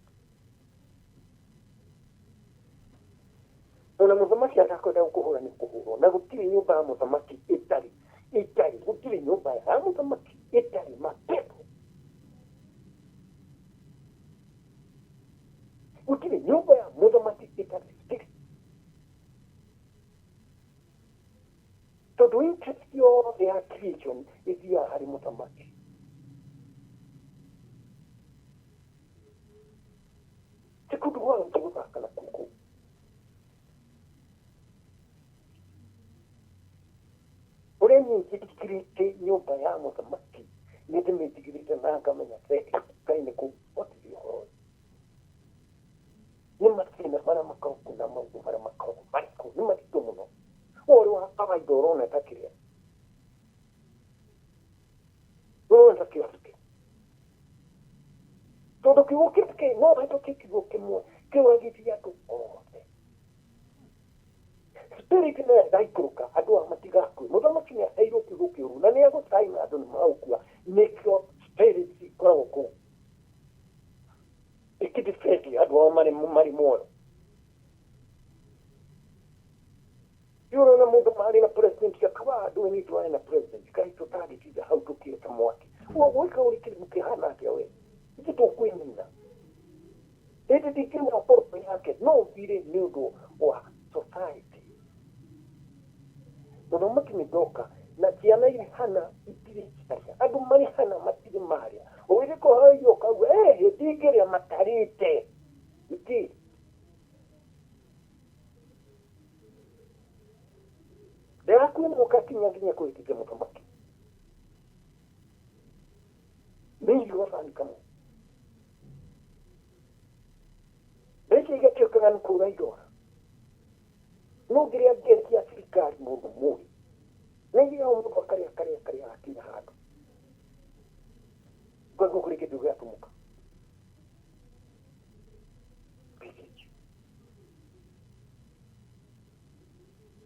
Ona mũthamaki atakwenda gũkũhũra nĩ kũhũrwo na gũtirĩ nyũmba ya mũthamaki ĩtarĩ ĩtarĩ gũtirĩ nyũmba ya mũthamaki ĩtarĩ mapepo gũtirĩ nyũmba ya mũthamaki ĩtarĩ spirit tondũ interest yothe ya creation ĩthiaga harĩ mũthamaki ti kũndũ gwa gũthiĩ gũthaka na kũu kũu ũrĩa niĩ njĩtĩkĩrĩte nyũmba ya mũthamaki nĩ ndĩmĩtigĩrĩte na ngamenya thengia Ngai nĩ kũhotithia ũhoro ũyũ. Tondũ kiugo kĩu no ũhetũkie kiugo kĩmwe kĩũragĩtie andũ othe. Spirit no ĩgaikũrũka andũ aya matigakue. Mũthamaki nĩ aheirwo kiugo kĩũru na nĩ egũcaina andũ nĩ magũkua. Nĩkĩo spirit ikoragwo kũu ĩkĩdefend andũ ao marĩ muoyo. Ũrona mũndũ marĩ na president akawa andũ nĩ twarĩ na president kaĩ tũtangĩtinda hau tũkĩota mwaki. Gwĩka ũrĩ kĩrimũ kĩhana atĩa we? Ithuĩ tũkwĩnina. Hĩndĩ ndingĩona photo yake no thire nĩ ũndũ wa society. Mũthamaki nĩ ndoka na ciana irĩ hana itirĩ ciaria. Andũ marĩ hana matirĩ marĩa. Ũgĩthiĩ kũheo irio ũkauga ndingĩrĩa matarĩte. Nĩkĩ? Ndĩrakwĩna ũgakinya nginya kũhĩtithia mũthamaki. Nĩ irio gathani kamwe. Mbeca igatuĩkaga nĩ kũra irora. No ngĩrĩa ngĩrĩa cia thirikari mũndũ mũĩ. Na iria o mũndũ akarĩa akarĩa akarĩa agakinya handũ. Ũkaigua kũrĩ kĩndũ gĩatũmũka. Mbeca icio.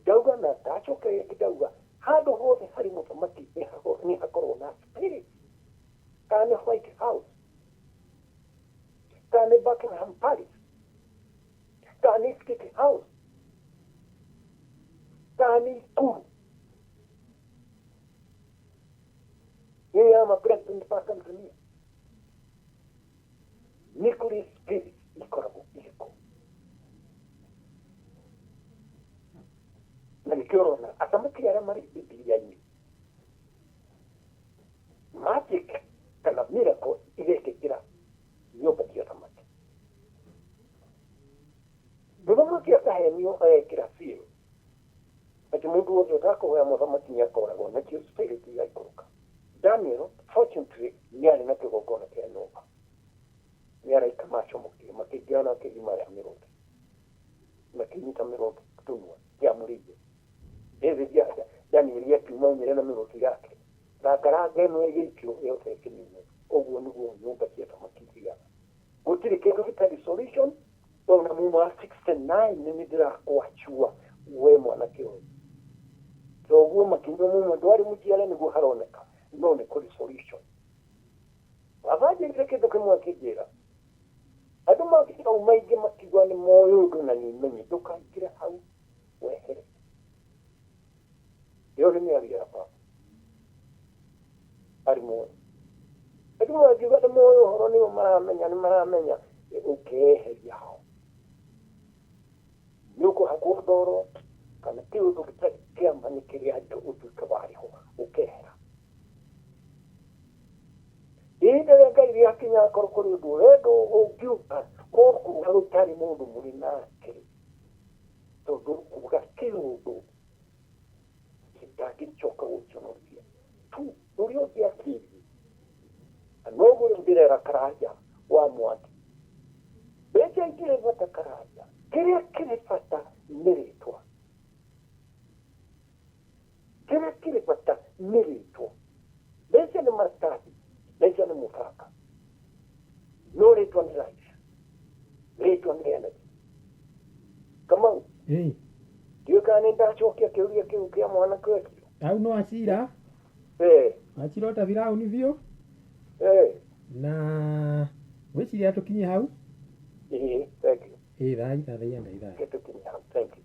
Ndauga na ndacoka rĩngĩ ndauga handũ hothe harĩ mũthamaki nĩ hakorwo na spirit. Kana nĩ White House. Kana nĩ Buckingham Palace. Kana nĩ State House. Kana nĩ Ikulu. Ĩyo ya ma-president ba Tanzania. Nĩ kũrĩ spirit ikoragwo irĩ kũu. Na nĩkĩo ũrona athamaki arĩa marĩ Bibilia-inĩ magic kana miracle igekĩkĩra nyũmba cia athamaki. Mũthamaki akahenio agekĩra seal atĩ mũndũ wothe ũtakũhoya mũthamaki nĩ akoragwo nakĩo spirit igaikũrũka. Daniel fortunately nĩ arĩ na kĩgongona kĩa nyũmba. Nĩ araika macomokire makĩingĩra na kĩgima rĩa mĩrũthi. Makĩnyita mĩrũthi tũnua kĩamũrĩire. Hĩndĩ Daniel akiuma aumire na mĩrũthi yake. Rangaranga ĩno ĩgĩikio yothe ĩkĩninwo. Ũguo nĩguo nyũmba cia thamaki ithiaga. Gũtirĩ kĩndũ gĩtarĩ solution. Ona muma wa 69 nĩ ndĩrakwachua we mwanake ũyũ. Toguo makinyua muma ndwarĩ mũciare nĩguo haroneka no nĩ kũrĩ solution. Baba anjĩrire kĩndũ kĩmwe akĩnjĩra. Andũ makinya maingĩ makiuga nĩ moĩ ũndũ na nĩ menye ndũkaingĩre hau wehere. Ĩyo nĩ mĩario ya baba. Arĩ muoyo. Andũ mangiuga nĩ moĩ ũhoro nĩo maramenya nĩ maramenya ũkeheria hau. Nĩ ũkũhakwo ndoro kana kĩũndũ gĩtarĩ kĩama nĩ kĩrĩa ũtuĩke warĩho ũkehera. Ihinda rĩa Ngai rĩakinya akorwo kũrĩ ũndũ ũrendwo ũngiuga ũkuga gũtarĩ mũndũ mũrĩ nake tondũ ũkuga kĩũndũ gĩtangĩcoka gũconorithia tu ũrĩa ũngĩakĩrie. Na noguo rĩu ndĩrera Karanja wa Mwangi. Mbeca itirĩ bata Karanja, kĩrĩa kĩrĩ bata nĩ rĩtwa. Kĩrĩa kĩrĩ bata nĩ rĩtwa. Mbeca nĩ maratathi, mbeca nĩ mũbaka. No rĩtwa nĩ life. Rĩtwa nĩ energy. Kamau, ndiũĩ kana nĩ ndacokia kĩũria kĩu kĩa mwanake ũcio. Hau no acira. Acira ota Firauni biũ. Na ngwĩciria tũkinye hau. Ĩĩ, thank you. Ĩĩ, thaa ithathaia Ngai thaa. Tũkinye hau, thank you.